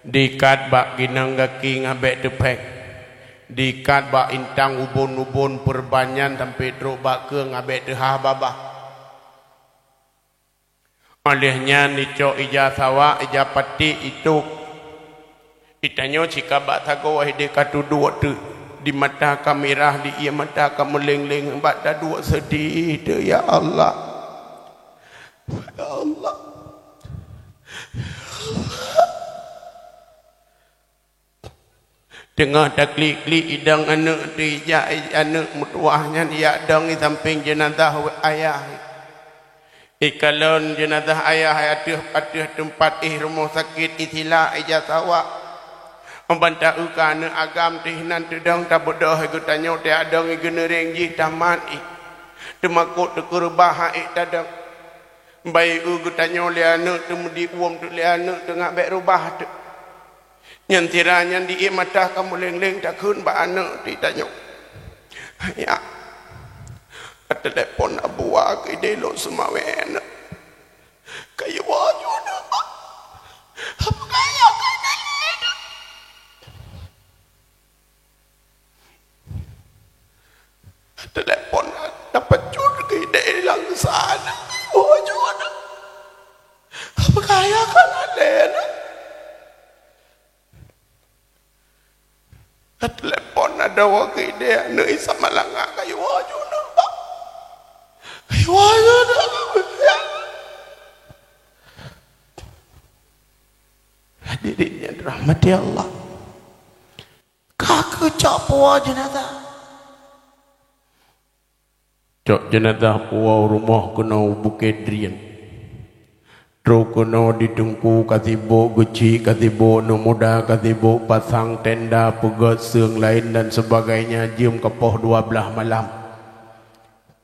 diikat bak ginong gaki ngon abéh teupéng, diikat bak intang ubon-ubon peureuban nyan sampoe trok bak keue ngon abéh teuhah babah. Óh lheueh nyan icok ija sawak, ija paték itôb. Itanyoe sikabak sagoe hideh ka tuduek teuk, di mata ka mirah, di ié mata ka meuleng-leng, bak taduek seudeh teuk, ya Allah. Ya Allah. Teungoh taklik-klik idong aneuk teuh, ija aneuk meutuwah nyan, ijak dong i sampéng jeunazah ayah. Ikalon jeunazah ayah ateueh, ateueh teumpat éh rumoh sakét, isilak ija sawak. Ban taeu keu aneuk agam teuh, inan teudong tabeudôh geutanyoe teuh, ijak dong i geuneureng jih tamat i. Teumakot teukeurubah han ék tadong. Bai eu geutanyoe lé aneuk teuh, meudi uem teuk lé aneuk teuh, ngat bék rubah teuk. Nyan sira nyan di ié mata ka meuleng-leng takheun bak aneuk teuh tanyoe, "Yak, ka teulepon Abu Wa keu ideh lôn seumawé aneuk. Kayue woe ju aneuk, Bak. Abu Wa ya ka ideh lôn." Teulepon, tapeujeuet keu ideh lam sa aneuk, oh, jeuet. Apakah ayah ka lalée aneuk? Teulepon, adoe keu ideh aneuk, isa malanga, kayue woe ju aneuk, Bak. Kayue woe ju aneuk. Hadirin yang dirahmati Allah. Ka geucok puwoe jeunazah. Cok jeunazah puwoe u rumoh keunoe u Bukét Drien. Trok keunoe di teungku ka sibok, geuchik ka sibok, aneuk muda ka sibok, pasang tenda, peugét seueng laén dan sebagainya, jeuem ka poh dua blaih malam.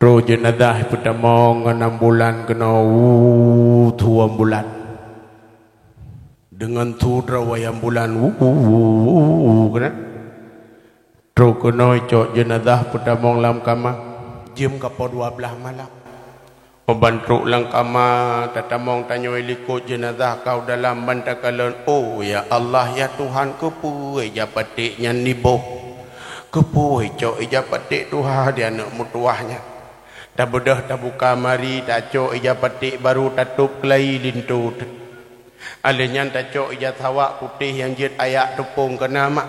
Trok jeunazah peutamong ngon ambulan keunoe, wu, su ambulan. Deungon su droe wayang bulan, wu, wu, wu, wu, wu, keunan. Trok keunoe cok jeunazah peutamong lam kama, jeuem ka poh dua blaih malam. Óh ban trok lam kama, tatamong tanyoe likot jeunazah ka u dalam ban takalon, "Oh, ya Allah, ya Tuhan, keupeue ija paték nyan niboh? Keupeue cok ija paték tuha di aneuëk meutuwah nyan?" Tabeudôh tabuka mari, tacok ija paték barô tatôb keulayi linto teuk. Alheuh nyan tacok ija sawak putéh nyang jeuet ayak teupông keunan mak.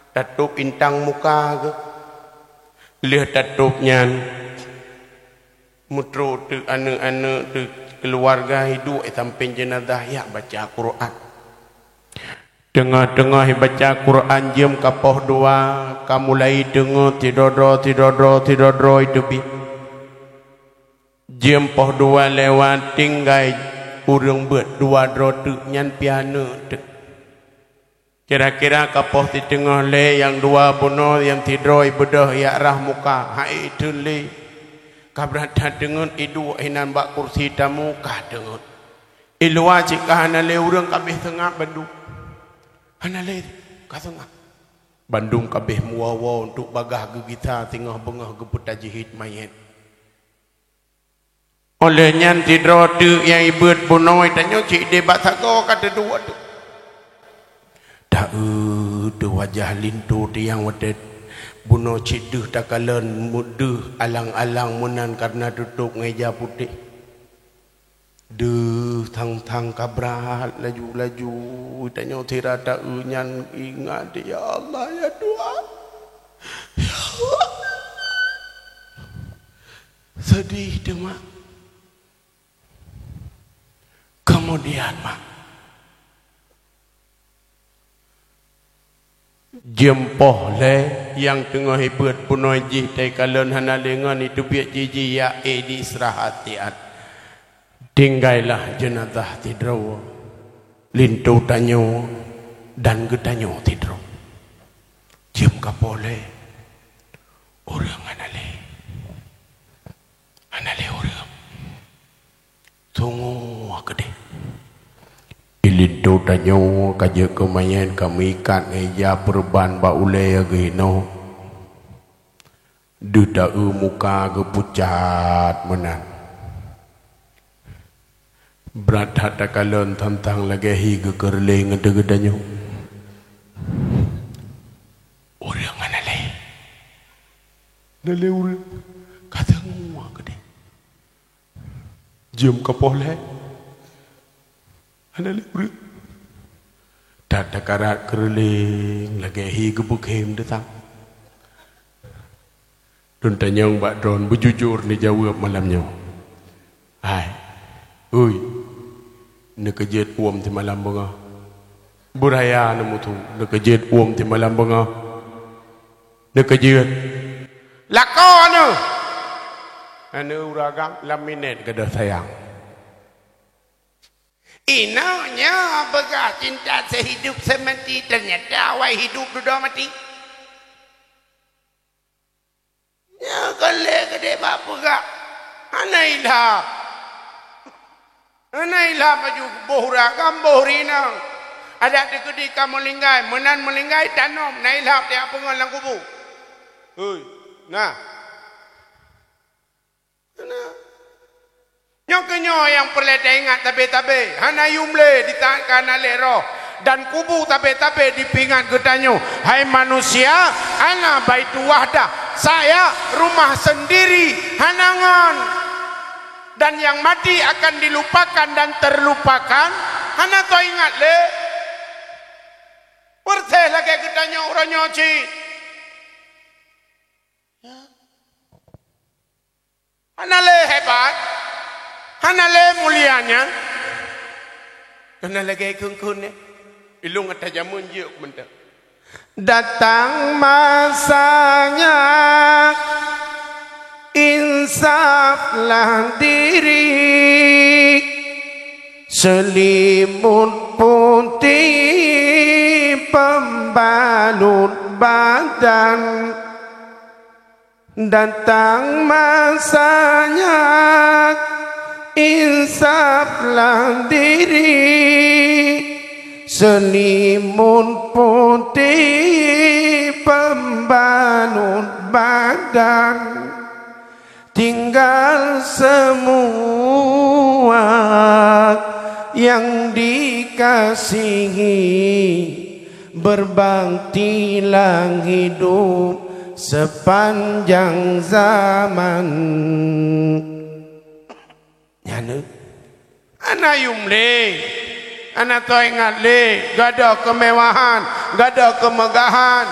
Tatôb intang muka geuh. Lheueh tatôb nyan, meutrok teuk aneuëk-aneuëk teuk keuluwarga iduek sampéng jeunazah yak baca Quran. Teungoh-teungoh ibaca Quran jeuem ka poh dua, ka mulai teungeut sidroe-droe, sidroe-droe, sidroe-droe iteubiet. Jeuem poh dua lewat tinggai ureuëng beuet dua droe teuk nyan pih aneuëk teuk. Kira-kira ka poh siteungoh lé nyang dua bunoe nyang sidroe ibeudôh yak rhah muka, hai teun lé. Ka brat that teungeut iduek hinan bak kursi tamu ka teungeut. I luwa cit ka hana lé ureuëng, ka abéh seungab bandum. Hana lé, ka seungab. Bandum ka abéh meuwoe-woe untuk bagaih geugisa singoh beungoh geupeutajihid manyét. Óh lheueh nyan sidroe teuk nyang ibeuet bunoe tanyoe cit idéh bak sagoe ka teuduek teuk. Ta-eu teuh wajah linto tiang watée bunoe cit deuh takalon deuh alang-alang meunan kareuna tutôb ngon ija putéh. Deuh thang-thang ka brat laju-laju tanyoe sira ta-eu nyan ingat, "Ya Allah, ya Tuhan." Ya Allah. Seudeh teuma. Keumudian mak, jeuem poh lé nyang teungoh ibeuet bunoe jih teukalon hana lé ngon iteubiet jih-jih yak éh di istirahat tiat. Tinggailah jeunazah sidroe, linto tanyoe dan geutanyoe sidroe. Jeuem ka poh lé, ureuëng hana lé. Hana lé ureuëng. Sungoe keudeh. Di linto tanyoe ka jeuet keu manyét ka meuikat ngon ija peureuban bak ulée geuhinoe. Deuh ta-eu muka geupucat meunan. Brat that takalon thang-thang lagée hi geukeureuléng ateueh geutanyoe. Ureuëng hana lé. Hana lé ureuëng. Ka teungoh keudeh. Jeuem ka poh lhée. Hana lé ureuëng. That takarat keureuléng lagée hi geubeukhem teutang. Lôn tanyong bak droen beujujur neujaweueb malam nyoe. Hai, ui, neukeujeuet uem simalam beungoh? Beuraya neumusu, neukeujeuet uem simalam beungoh? Neukeujeuet. Lakoe aneuëk! Aneuëk ureuëng agam lam minét gadôh sayang. Inoe nyoe peugah cinta seuhidup seumati, teunyata awai hidup dudoe mati. Nyoe kon lé keudeh bak peugah. Hana ilham. Hana ilham laju boh ureuëng agam boh ureuëng inong. Adak teukeudi ka meulinggai, meunan meulinggai tanom, na ilham tiak peungon lam kubu. Hei, na. Hana. Nyoe keuh nyoe nyang peureulée taingat tabe-tabe, hana yum lé di saát ka hana lé roh, dan kubu tabe-tabe dipeuingat geutanyoe, hai manusia, ana baitu wahdah, saya rumah sendiri, hana ngon. Dan nyang mati akan dilupakan dan terlupakan, hana teuingat lé. Persis lagée geutanyoe uroe nyoe cit. Ya. Hana lé hebat, hana lé mulia nyan. Hana lagée kheun-kheun nyan. Ilong ata jameun jeuet mantong. Datang masanya, insaflah diri. Selimut putih pembalut badan. Datang masanya, insaflah diri, selimut putih pembalut badan, tinggal semua yang dikasihi. Berbaktilah hidup sepanjang zaman. Nyan, hana yum lé, hana toe ingat lé, gadôh keumewahan, gadôh keumeugahan.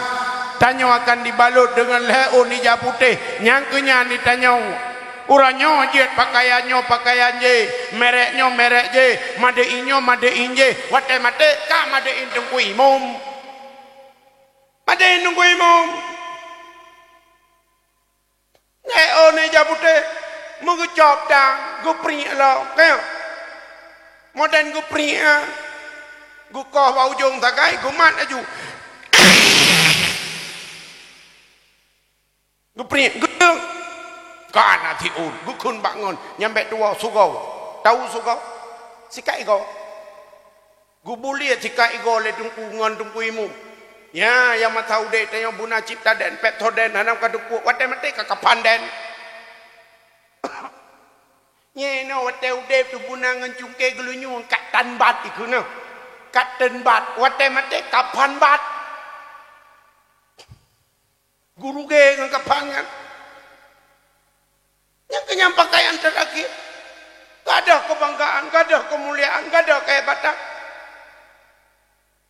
Tanyoe akan dibalot deungon lhée ôn ija putéh, nyang keu nyan di tanyoe. Uroe nyoe jeuet pakaian nyoe pakaian jih, merek nyoe merek jih, made in nyoe made in jih. Watée maté ka made in Teungku Imum. Made in Teungku Imum. Lhée ôn ija putéh, meugeucôb dang, geupriek lom, keu. Modern geupriek, geukoh bak ujong sagai, geumat laju. Geupriek, geuteuk. Ka na siôn, geukheun bak ngon, nyang bék tuwoe sugoe. Tahu sugoe? Sikat igoe. Geubuliet sikat igoe lé Teungku ngon Teungku Imum. Nyan, nyang masa udeb tanyoe buna Ciptaden, Pepsodent, hana ka teupeue, watée maté ka kapan den. Nyan inoe watée udeb teubuna ngon cungké geulinyueng, ka tan bat ikheun nyoe. Ka tan bat, watée maté kapan bat. Gurugée ngon kapan nyan. Nyang keu nyan pakaian terakhir. Gadôh keubanggaan, gadôh keumuliaan, gadôh kehebatan.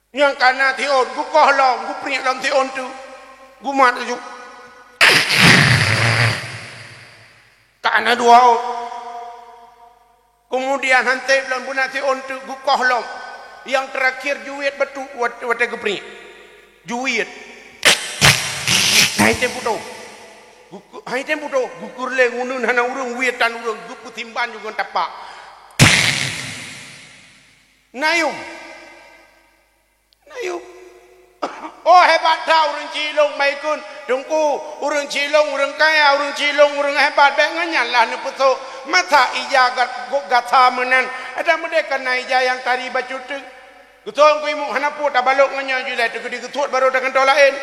Nyang ka na siôn, geukoh lom, geupriek lom siôn teuk. Geumat laju. Ka na dua ôn. Keumudian han sép lom buna siôn teuk geukoh lom. Nyang terakhir juet bacut wat-, watée geupriek. Juet. Hai tem putôh. Guku-, hai tem putôh. Gukur lé ngunun hana ureuëng, wietan ureuëng geupeusimban ju ngon tapak. Na yum. Na yum. Oh, hebat that ureuëng cilong baikun. Teungku, ureuëng cilong, ureuëng kaya, ureuëng cilong, ureuëng hebat, bék ngon nyan lah neupeusok. Masa ija gat-, gok gata meunan. Ada meudeh kana ija nyang tari bacut teuk. Geutong ku imu hana peue tabalok ngon nyoe jilai teugeudi geusuet baru tagantoe laén.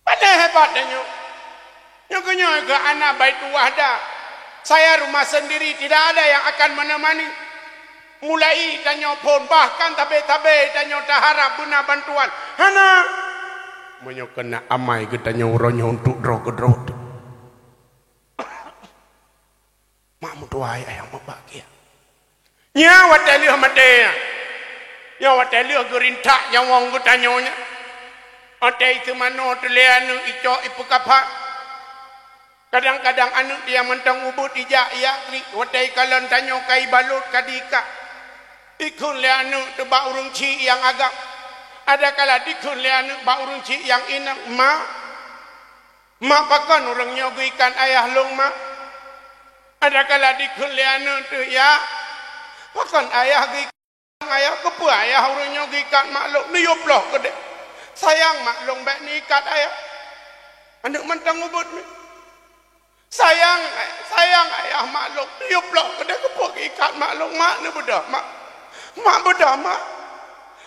Pandai hebat tanyoe. Nyoe keuh nyoe keu anak Baitul Wahda. Saya rumah sendiri, tidak ada yang akan menemani. Mulai tanyoe phon, bahkan tabe-tabe tanyoe taharap beuna bantuan. Hana. Meunyoe keuneuk amai geutanyoe uroe nyoe untuk droe keudroe. Mak meutuwah ayah nyang meubahagia. Nyan watée lheueh maté nyan. Nyan watée lheueh geurintak nyawöng geutanyoe nyan. Watée iseumanoe teuh lé aneuëk icok ipeukaphan. Kadang-kadang aneuëk dia mantong ubeuet ijak ijak klik. Watée ikalon tanyoe ka ibalot ka diikat. Ikheun lé aneuëk teuh bak ureuëng chik nyang agam. Adakala dikheun lé aneuëk bak ureuëng chik nyang inong, "Ma, Ma, pakon ureuëng nyoe geuikat ayah lôn, Ma?" Adakala dikheun lé aneuëk teuh, "Ya, pakon ayah geuikat ayah? Keupeue ayah ureuëng nyoe geuikat mak lôn? Neuyue ploh keudeh. Sayang mak lôn bék neuikat ayah." Aneuëk mantong ubeuet nyoe. "Sayang, sayang ayah mak lôn. Neuyue ploh keudeh, keupeue geuikat mak lôn? Mak neubeudôh, Mak. Mak beudôh, Mak.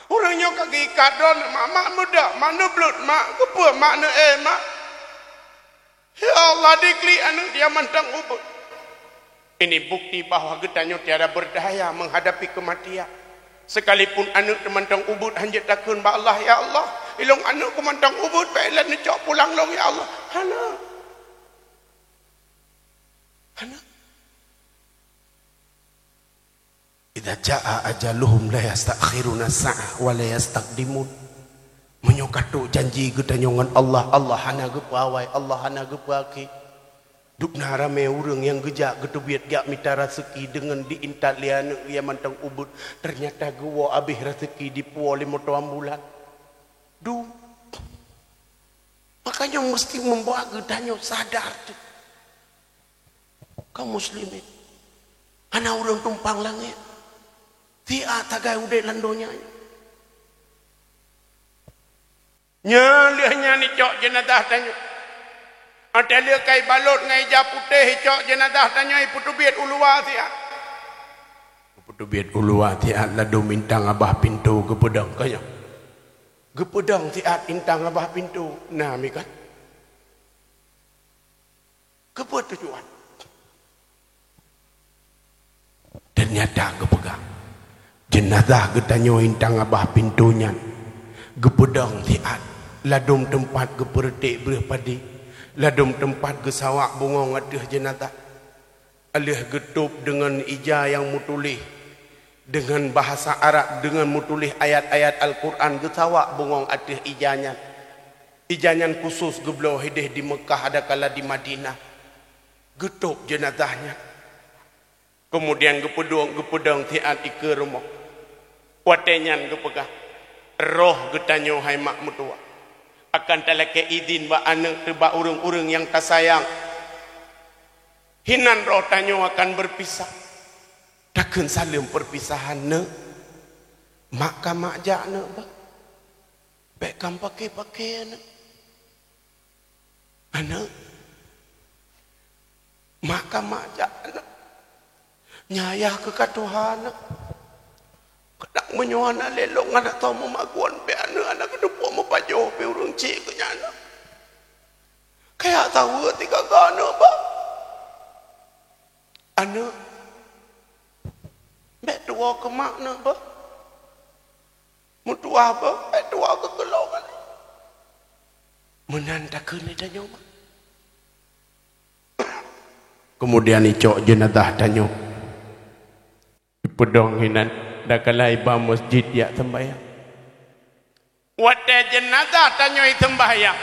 Ureuëng nyoe ka geuikat droeneuh, Mak. Mak beudôh, Mak. Neubloe, Mak. Keupeue Mak neuéh, Mak?" Ya Allah, diklik aneuëk dia mantong ubeuet. Ini bukti bahwa geutanyoe tiada berdaya menghadapi kematian. Sekalipun aneuëk teuh mantong ubeuet, hanjeuet takheun bak Allah, "Ya Allah, ilôn aneuëk ku mantong ubeuet, bék lôn neucok pulang lôn, ya Allah." Hana. Hana. "Idza jaa ajaluhum la yastakhiruna sa'ah wa la yastaqdimun." Meunyoe ka trok janji geutanyoe ngon Allah, Allah hana geupeuawai, Allah hana geupeuakhé. Dubna ramé ureuëng nyang geujak geuteubiet jak mita raseuki deungon diintat lé aneuëk dia mantong ubeuet, teunyata geuwoe abéh raseuki dipuwoe lé moto ambulan. Dum. Makanya meusti membuat geutanyoe sadar teuh. Kaum muslimin, hana ureuëng tumpang langét. Siat sagai udeb lam donya nyoe. Nyan lheueh nyan icok jeunazah tanyoe. Watée lheueh ka ibalot ngon ija putéh, icok jeunazah tanyoe, ipeuteubiet u luwa siat. Ipeuteubiet u luwa siat, ladôm intang babah pintoe geupeudong, ka nyoe. Geupeudong siat intang babah pintoe. Na mi kan? Keupeue tujuan? Teunyata geupeugah, jeunazah geutanyoe intang babah pintoe nyan geupeudong siat, ladôm teumpat geupeureutek breueh padé, ladôm teumpat geusawak bungöng ateueh jeunazah. Lheueh geutôb deungon ija nyang meutuléh deungon bahasa Arab, deungon meutuléh ayat-ayat Al-Qur'an, geusawak bungöng ateueh ija nyan. Ija nyan khusos geubloe hideh di Meukah, adakala di Madinah. Geutôb jeunazah nyan. Keumudian geupeudong, geupeudong siat ikeue rumoh. Watée nyan geupeugah, roh geutanyoe hai mak meutuwah akan talakée idhin bak aneuëk teuh, bak ureuëng-ureuëng nyang tasayang. Hinan roh tanyoe akan beupisah. Takheun saleuem peurpisahan, neuk. Mak ka mak jak, neuk, bah. Bék kam paké-paké, neuk. Aneuëk, mak ka mak jak, aneuëk. Nyan ayah keuh ka tuha, aneuëk. Kadang meunyoe hana lé lôn, hana soe meumagun, bék aneuëk hana geuteupeue meupajoh pih ureuëng chik keu nyan, aneuëk. Kaya saweue tiga-tiga aneuëk, bah. Aneuëk, bék tuwoe keu mak, aneuëk, bah. Meutuwah, bah, bék tuwoe keu keulôn, aneuëk. Meunan takheun lé tanyoe, bah. Keumudian icok jeunazah tanyoe, ipeudong hinan, dakala iba meuseujid jak seumbahyang. Watée jeunazah tanyoe iseumbahyang,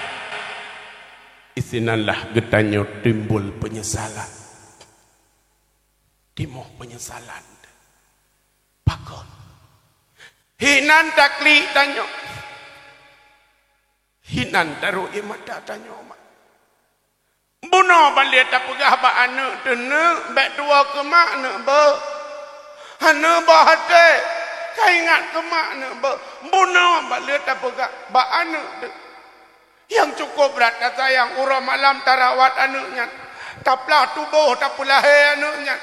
isinanlah geutanyoe timbul peunyesalan. Timoh peunyesalan. Pakon? Hinan taklik tanyoe. Hinan tarok ié mata tanyoe, mak. Bunoe ban lé tapeugah bak aneuëk teuh, neuk, bék tuwoe keu mak, neuk, beuh. Hana boh até, ka ingat keu mak, neuk, beuh. Bunoe ban lé tapeugah bak aneuëk teuh. Nyang cukôp brat tasayang, uroe malam tarawat aneuëk nyan, taplah tuboh, tapeulahé aneuëk nyan.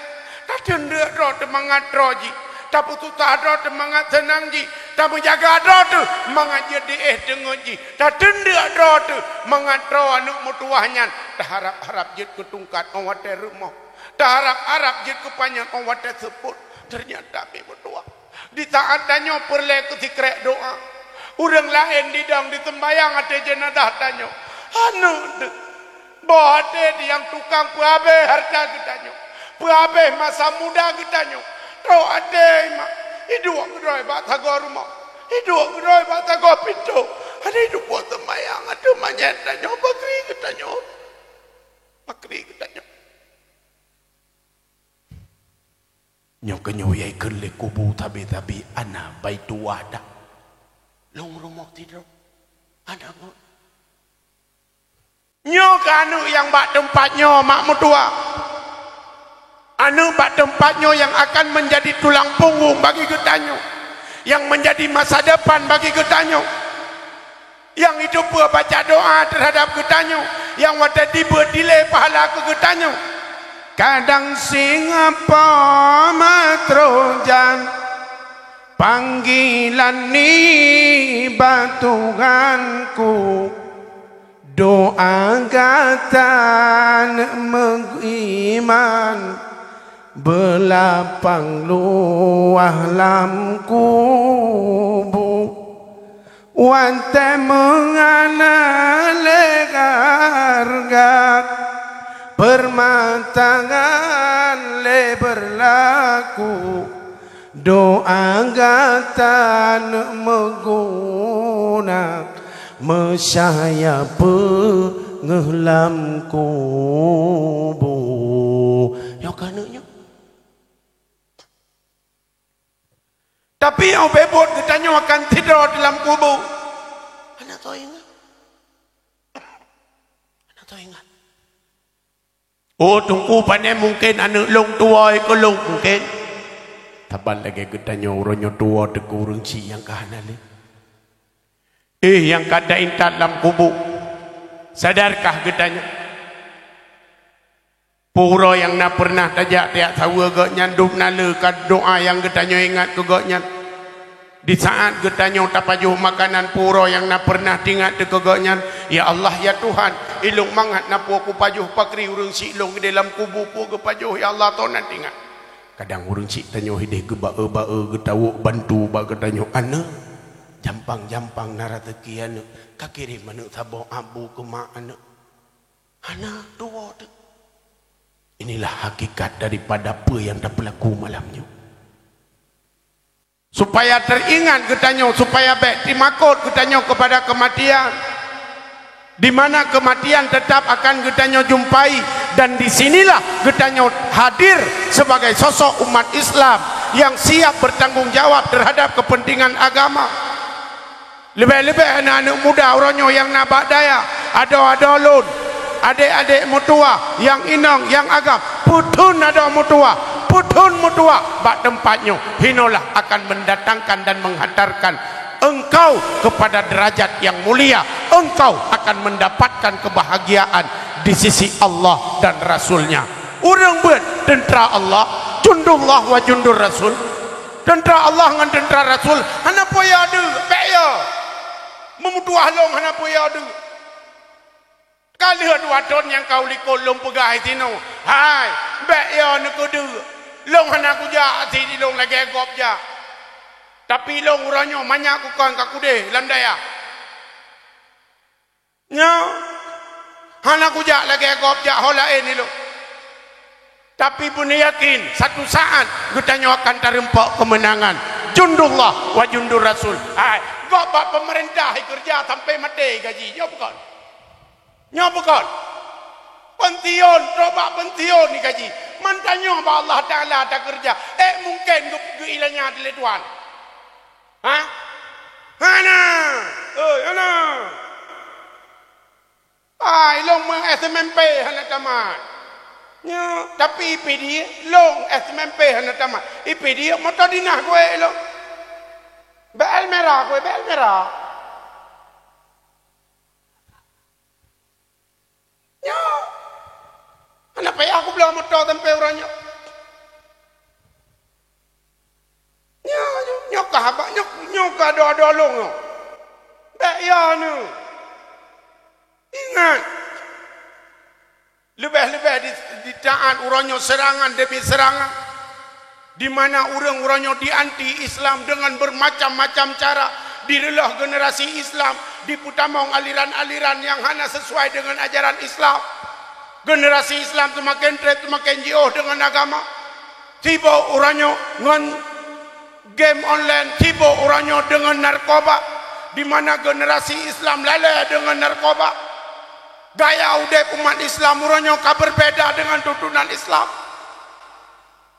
Tateundeuk droe teuh mangat droe jih, tapeususah droe teuh mangat seunang jih, tameujaga droe teuh mangat jeuet di éh teungeut jih, tateundeuk droe teuh mangat droe aneuëk meutuwah nyan taharab-harab jeuet keu tungkat óh watée rumoh, taharab-harab jeuet keu panyöt óh watée seupôt. Teunyata pih meutuwah. Di saát tanyoe peureulée keu sikrék doá, ureuëng laén didong diseumbahyang ateueh jeunazah tanyoe. Aneuëk teuh, boh até nyang tukang peuhabéh hareuta geutanyoe, peuhabéh masa muda geutanyoe. Trok até mak, iduek keudroe bak sagoe rumoh, iduek keudroe bak sagoe pintoe. Hana iduek buet seumbahyang ateueh manyét tanyoe, pakri geutanyoe. Pakri geutanyoe. Nyoe keuh nyoe yai kheun lé kubu sabe-sabe, hana bai tuwah dah. Lôn rumoh sidroe, hana ngon. Nyoe keuh aneuëk nyang bak teumpat nyoe mak meutuwah. Aneuëk bak teumpat nyoe nyang akan meunjadi tulang punggong bagi geutanyoe, nyang meunjadi masa depan bagi geutanyoe. Nyang jiteupeue baca doa teuhadab geutanyoe, nyang watée dibeuet dilée pahala keu geutanyoe. Kadang singoh po meutroh jan, panggilan nibak Tuhanku, doa gata meuiman, beulapang luwah lam kubu. Watée meungana lé hareuga, peurmatangan lé beurlaku, doa gata meuguna, meucahya peungeuh lam kubu. Nyoe keuh aneuëk nyoe. Tapi óh bèe buet geutanyoe akan sidroe di lam kubu. Hana soe ingat. Hana soe ingat. Oh, Teungku, pane mungken aneuk lôn tuwoe keu lôn mungken. Saban lagèe geutanyoe uroe nyoe tuwoe teungku ureueng chik nyang ka hana lé. Eh, nyang ka taintat lam kubu, sadarkah geutanyoe? Peue uroe nyang na peureunah tajak tiak saweue geuh nyan, dum na le ka doa nyang geutanyoe ingat keu geuh nyan. Di saat geutanyoe tapajoh makanan, peue uroe nyang na peureunah tingat keu geuh nyan, "Ya Allah, ya Tuhan, ilong mangat na peue kupajoh, pakri ureuëng syiek lôn di lam kubu peue geupajoh, ya Allah," toh na tingat. Kadang ureuëng syiek tanyoe hideh geuba-e-ba-e, geutawök bantu bak geutanyoe, "Aneuk, jampang-jampang na raseuki aneuk, kakirém aneuk saboh abu keu mak aneuk." Hana tuwoe teuk. Inilah hakikat daripada peue nyang tapeulaku malam nyoe. Supaya teuingat geutanyoe, supaya bék teumakot geutanyoe keupada keumatian, di mana keumatian teutap akan geutanyoe jumpai, dan di sinilah geutanyoe hadir sebagai sosok umat Islam nyang siap bertanggung jawab terhadap kepentingan agama. Leubeh-leubeh aneuëk-aneuëk muda uroe nyoe nyang na bak dayah, adoe-adoe lôn, adék-adék meutuwah, nyang inong, nyang agam, peuthon adoe meutuwah, peuthon meutuwah bak teumpat nyoe, hinoelah akan mendatangkan dan menghantarkan engkau kepada derajat yang mulia, engkau akan mendapatkan kebahagiaan di sisi Allah dan Rasul-Nya. Ureuëng beuet teuntra Allah, jundullah wa jundur Rasul. Teuntra Allah ngon teuntra Rasul hana peue yo deuk, bék yo. Meumeutuwah lôn hana peue yo deuk. Ka lheueh dua thon nyang ka u likot lôn peugah sinoe, "Hai, bék yo neukeudeuk. Lôn hana kujak sit ilong lagée gob jak. Tapi lôn uroe nyoe manyak kukon ka kudeh lam dayah." Nyoe, hana kujak lagée gob jak ho laén ilong. Tapi beuneuyakin, satu saat geutanyoe akan tareumpok keumeunangan. Jundullah wa jundur Rasul. Hai, gob bak peumeurintah ikeureuja sampai maté gaji. Nyoe bukon? Nyoe bukon? Peunsiun, trok bak peunsiun igaji. Meutanyoe bak Allah Taala takeureuja. Eh, mungken geu-, geuilanya dilé Tuhan? Ha? Hana! Oi, hana! Ai, lôn meu S M M P hana tamat. Nyoe, tapi I P D, lôn S M M P hana tamat. I P D moto dinah kuék lôn. B L merah kuék, B L merah. Nyoe. Hana payah kubloe moto sampoe uroe nyoe. Nyoe, nyoe, nyoe ka haba, nyoe, nyoe ka doa-doa lôn nyoe. Bék ya nyoe. Ingat. Leubeh-leubeh di, di taát uroe nyoe seurangan demi seurangan. Di mana ureuëng uroe nyoe di anti Islam dengan bermacam-macam cara, direulôh generasi Islam, dipeutamong aliran-aliran nyang hana sesuai dengan ajaran Islam. Generasi Islam seumaken treb, seumaken jiôh dengan agama. Sibok uroe nyoe ngon game online, sibok uroe nyoe dengan narkoba, di mana generasi Islam lalée dengan narkoba. Gaya udeb umat Islam uroe nyoe ka berbeda dengan tuntunan Islam.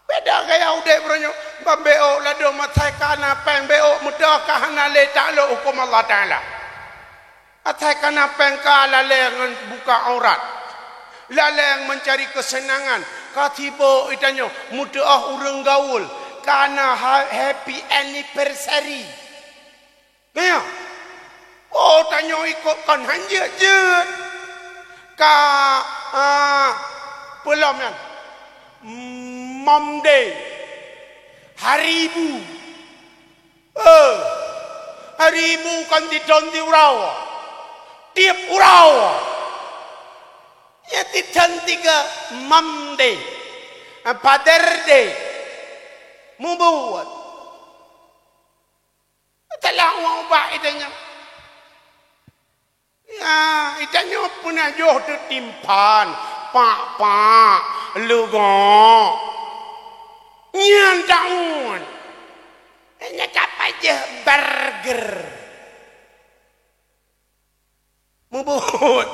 Beda gaya udeb uroe nyoe. Ban bék ladôm asai ka na péng bék meudoh ka hana lé taklok huköm Allah Taala. Asai ka na péng ka lalée ngon buka aurat. Lalée mencari kesenangan. Ka sibok itanyoe meudoh ureuëng gaul. Ka na ha-, happy anniversary. Nyoe, oh, tanyoe ikot kon han jeuet-jeuet. Ka, ah, peulom nyan. Mom Day. Hari Ibu. Eh, Hari Ibu kon tithon di uroe. Tieb uroe. Ya tithon tiga Mom Day. Ah, Father Day. Mubuet. Telah uang ubak itanyoe. Ya, itanyoe peunah joh teutimpan, pak-pak, leugok. Nyan taun. Nyan ka pajoh burger. Mubuet.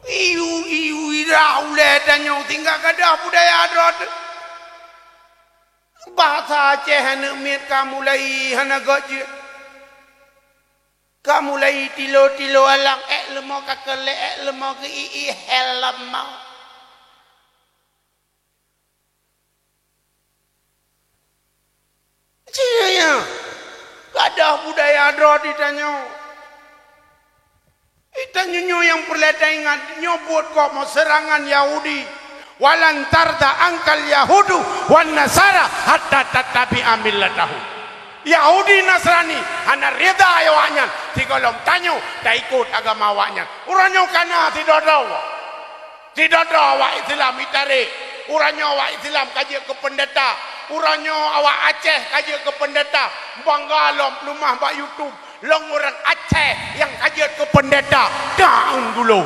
Iyu, iyu, irah ulée tanyoe tinggai gadoh budaya droe teuh. Bahasa Aceh aneuëk miet ka mulai hana gét jeuet. Ka mulai tilo-tilo alang ék leumo ka keulée ék leumo geu-i-i hél leumo. Cih ya, gadoh budaya droe di tanyoe. Dan nyoe nyang peureulée taingat, nyoe buet kok meuserangan Yahudi. "Walan tarda angkal yahudu wan nasara hatta tattabi'a millatahum." Yahudi Nasrani hana rida awaknyan sigohlom tanyoe taikot agama awaknyan. Uroe nyoe kana sidroe-droe. Sidroe-droe awak Islam itarek. Uroe nyoe awak Islam ka jeuet keu peundeta. Uroe nyoe awak Aceh ka jeuet keu peundeta. Bangga lom leumah bak YouTube. Lôn ureuëng Aceh nyang ka jeuet keu peundeta. Daun dulo.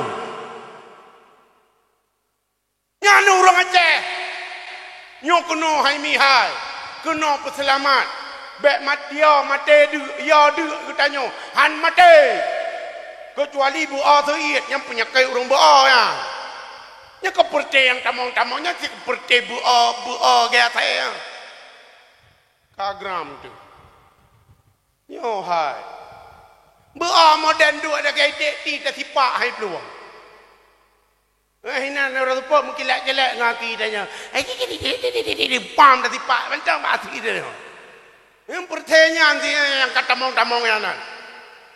Nyan ureuëng Aceh. Nyoe keunoe hai mihai. Keunoe peuseulamat. Bék mat-, yo maté deuk, yo deuk geutanyoe. Han maté. Keucuali beuo seuiet nyang peunyakét ureuëng beuo nyan. Nyan keupeureuté nyang tamong-tamong nyan si keupeureuté beuo, beuo gaya saya. Ka gram tu. Nyoe hai. Beuo modern duek lagée iték ti tasipak hai plueng. Eh, inan uroe seupôt meukilak-kilak ngon aki tanyoe. Eh, pam tasipak mantong bak asi tanyoe. Nyang peureutée nyan si nyang ka tamong-tamong nyan nan.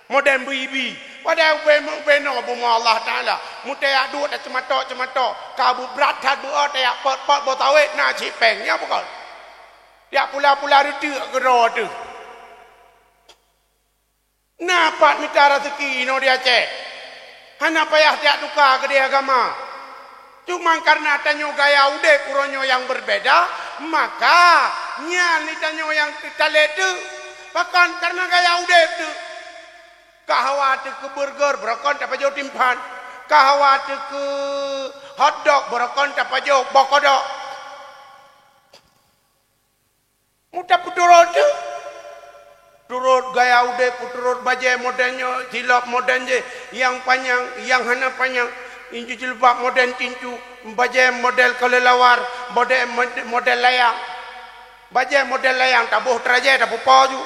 Modern beuibi. Padahai ubé, ubé noe bumoe Allah Taala. Meuteujak duek dan ceumatok-ceumatok. Ka brat that beuo tajak pot-pot boh sawét na cit péng. Nyan bukon. Jak pula-pula reuteuk keudroe teuh. Na pat mita raseuki inoe di Aceh. Hana payah jak tuka keudeh agama. Cuma kareuna tanyoe gaya udeb uroe nyoe nyang beubeda, maka nyan di tanyoe nyang teutalé teuk. Pakon? Kareuna gaya udeb teuk. Ka hawa teuk keu burger, beurokon tapajoh timphan. Ka hawa teuk keu hotdog, beurokon tapajoh boh kodok. Meuta peuturot teuh. Turot gaya udeb, peuturot bajée model nyoe, silop model jih, nyang panyang, nyang hana panyang, incu jilbab model cincu, bajée model keulelawar, model, model layang. Bajée model layang taboh trajée tapeupo ju.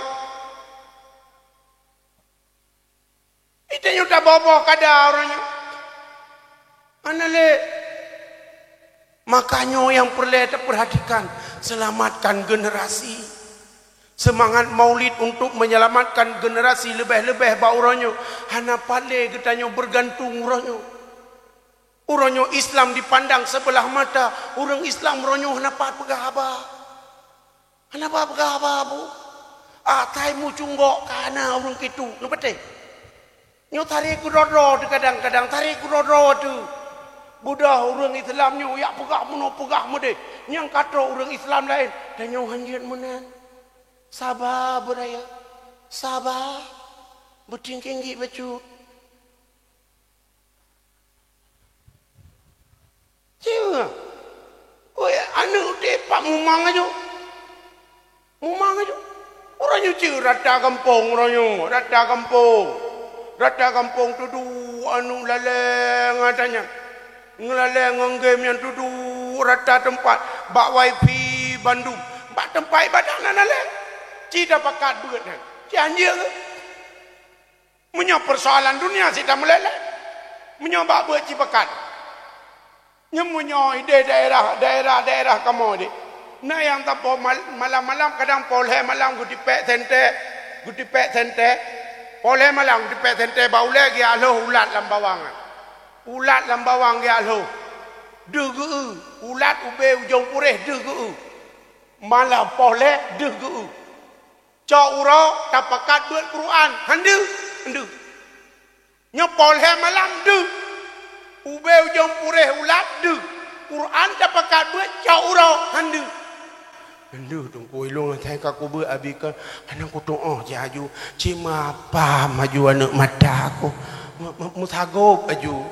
Itanyoe taboh-boh kada uroe nyoe. Hana lé. Makanya nyang peureulée tapeurhatikan, selamatkan generasi. Semangat Maulid untuk menyelamatkan generasi leubeh-leubeh bak uroe nyoe. Hana pat lé geutanyoe beugantung uroe nyoe. Uroe nyoe Islam dipandang sebelah mata. Ureuëng Islam uroe nyoe hana pat peugah haba. Hana ba peugah haba bu. Atai mucunggok kana ureuëng kitu. Neupeuteh. Nyoe tarek keudroe-droe teuh kadang-kadang, tarek keudroe-droe teuh. Beudoh ureuëng Islam nyoe yak peugah meunoe peugah meudeh. Nyang ka troh ureuëng Islam laén, tanyoe hanjeuet meunan. Saba beuraya. Saba. Beutinggi-tinggi bacut. Cie. Woi, aneuëk udeb pak mumang aju. Mumang aju. Uroe nyoe cie rata gampông uroe nyoe, rata gampông. Rata gampông tudu aneuëk lalée ngon ata nyan. Ngeulalée ngon game nyan tudu rata teumpat. Bak wifi bandum. Bak teumpat ibadah nan lalée. Ci tapakat beuet nan. Ci anjeueng. Meunyoe peusoalan dunia cit tameulée-lée. Meunyoe bak beuet cit pakat. Nyoe meunyoe ideh daerah, daerah-daerah kamoe deh. Na nyang tapoh mal-, malam-malam kadang poh lhée malam geutipék sentée, geutipék sentée. Poh lhée malam geutipék sentée bak ulée geujak lhôh ulat lam bawang. Ulat lam bawang geujak lhôh. Deuh geu-eu, ulat ubé ujông puréh deuh geu-eu. Malam poh lhée deuh geu-eu. Cok uroe tapakat beuet Quran, han deuh, han deuh. Nyoe poh lhée malam deuh. Ubé ujông puréh ulat deuh. Quran tapakat beuet cok uroe, han deuh. Han deuh teungku ilong asai ka kubeuet abi ka hana kutuoh cit aju. Cit meupam aju aneuëk mata ku. Me-, me-, meusagop aju.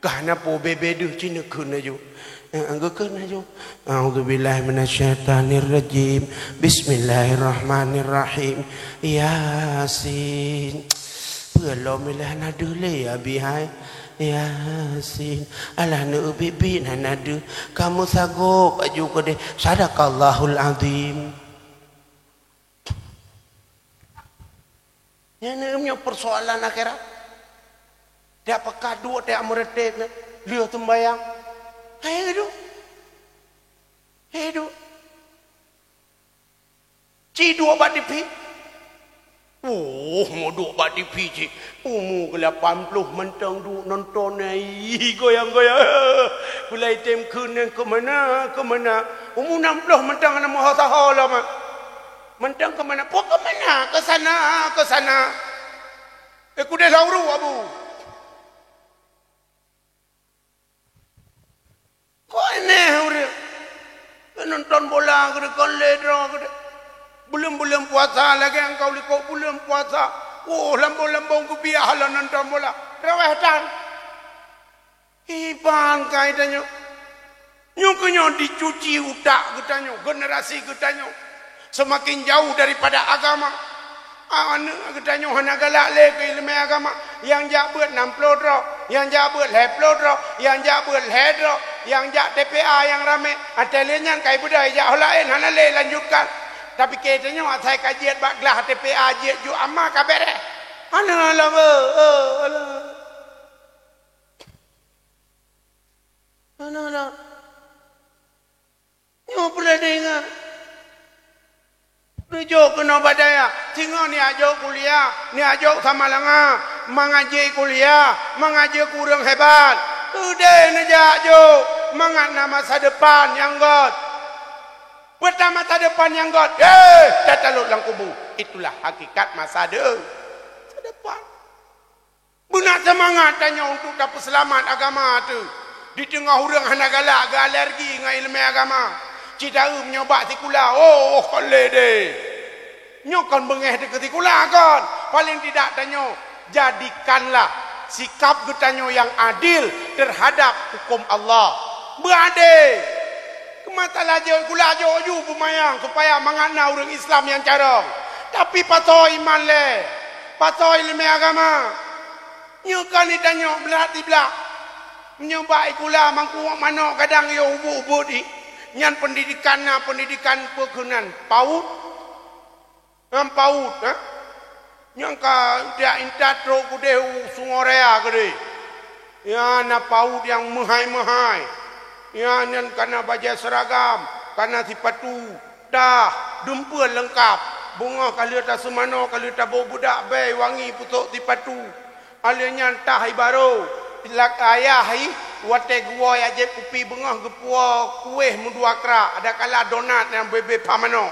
Ka hana po bebe deuh ci neukheun aju. Eh, geukheun aju. A'udzubillahi minasyaitonirrajim. Bismillahirrahmanirrahim. Yasin. Peue lom ilée hana deuh lé abi hai. Yasin. Alah neubiet-biet hana deuh. Ka meusagop aju keudeh. Sadaqallahul azim. Nyan nyoe peusoalan akhirat. Tiap peukadu, tiap meureutéb, lheueh teumbayang. Hai duek. Hai duek. Ci duek bak tipi. Oh, meuduek bak T V cit. Umu keu lapan ploh mantong duek nonton, ih, goyang-goyang. Peulai tem keuneuk keu mana, keu mana. Umu enam ploh mantong hana meuho saho lom, ah. Mantong keu mana? Puih keu mana? Keu sana, keu sana. Eh, kudeh lauru, Abu. Kok aneh ureueng? Nonton bola keudeh, kon lé droe keudeh. Buleuen-buleuen puasa lagèe engkau likot buleuen puasa. Oh, lambong-lambong kupiah lom nonton bola. Traweh tan. Iban kai tanyoe. Nyoe keuh nyoe dicuci utak geutanyoe, generasi geutanyoe. Seumaken jauh daripada agama. Aneuk geutanyoe hana galak lé keu ileumèe agama. Nyang jak beuet nam ploh droe, nyang jak beuet lhèe ploh droe, nyang jak beuet lhèe droe, nyang jak T P A nyang ramè. Watèe lheueh nyan kai beudôh jak ho laén, hana lé lanjutkan. Tapi geutanyoe asai ka jeuet bak glah T P A, jeuet ju ama ka bèrèh. Hana lom, eh, eh, alah. Hana lom. Nyoe peureulèe teuingat. Neujok keunoe bak dayah, singoh neujak jok kuliah, neujak jok Samalanga, mangat jeuet kuliah, mangat jeuet keu ureueng hebat. Keudeh neujak jok, mangat na masa depan nyang göt. Peue masa depan nyang göt? Eh, tatalot lam kubu. Itulah hakikat masa de-, masa depan. Beuna seumangat tanyoe untuk tapeuseulamat agama teuh. Di teungoh ureueng hana galak geualergi ngon ileumèe agama. Cit taeu meunyoe bak sikula, oh, kon lé deh. Nyoe kon beungèh teuh keu sikula kon. Paléng tidak tanyoe, jadikanlah sikap geutanyoe nyang adil terhadap huköm Allah. Beuadé. Keu masalah jeuet sikula, jok ju beumayang supaya mangat na ureueng Islam nyang carông. Tapi pasoe iman lé, pasoe ileumèe agama. Nyoe kon tanyoe blah siblak. Meunyoe bak sikula mangkuk manok kadang yoh ubit-ubit jih. Nyan pendidikan na, pendidikan peue keuh nan? PAUD? Nyan PAUD, ha? Nyan ka jak intat trok keudeh u Sungai Raya keudeh. Ya, na PAUD nyang meuhai-meuhai. Ya, nyan ka na bajèe seuragam, ka na sipatu, tah, dum peue leungkap. Beungoh ka lheueh taseumanoe, ka lheueh tabôh beudak bèe wangi pusok sipatu. Alheuh nyan tah ibaroe, lak ayah ih, watèe geuwoe jak jép kupi beungoh geupuwoe kuéh meudua krak, adakala donat nyang bèe-bèe pha manok.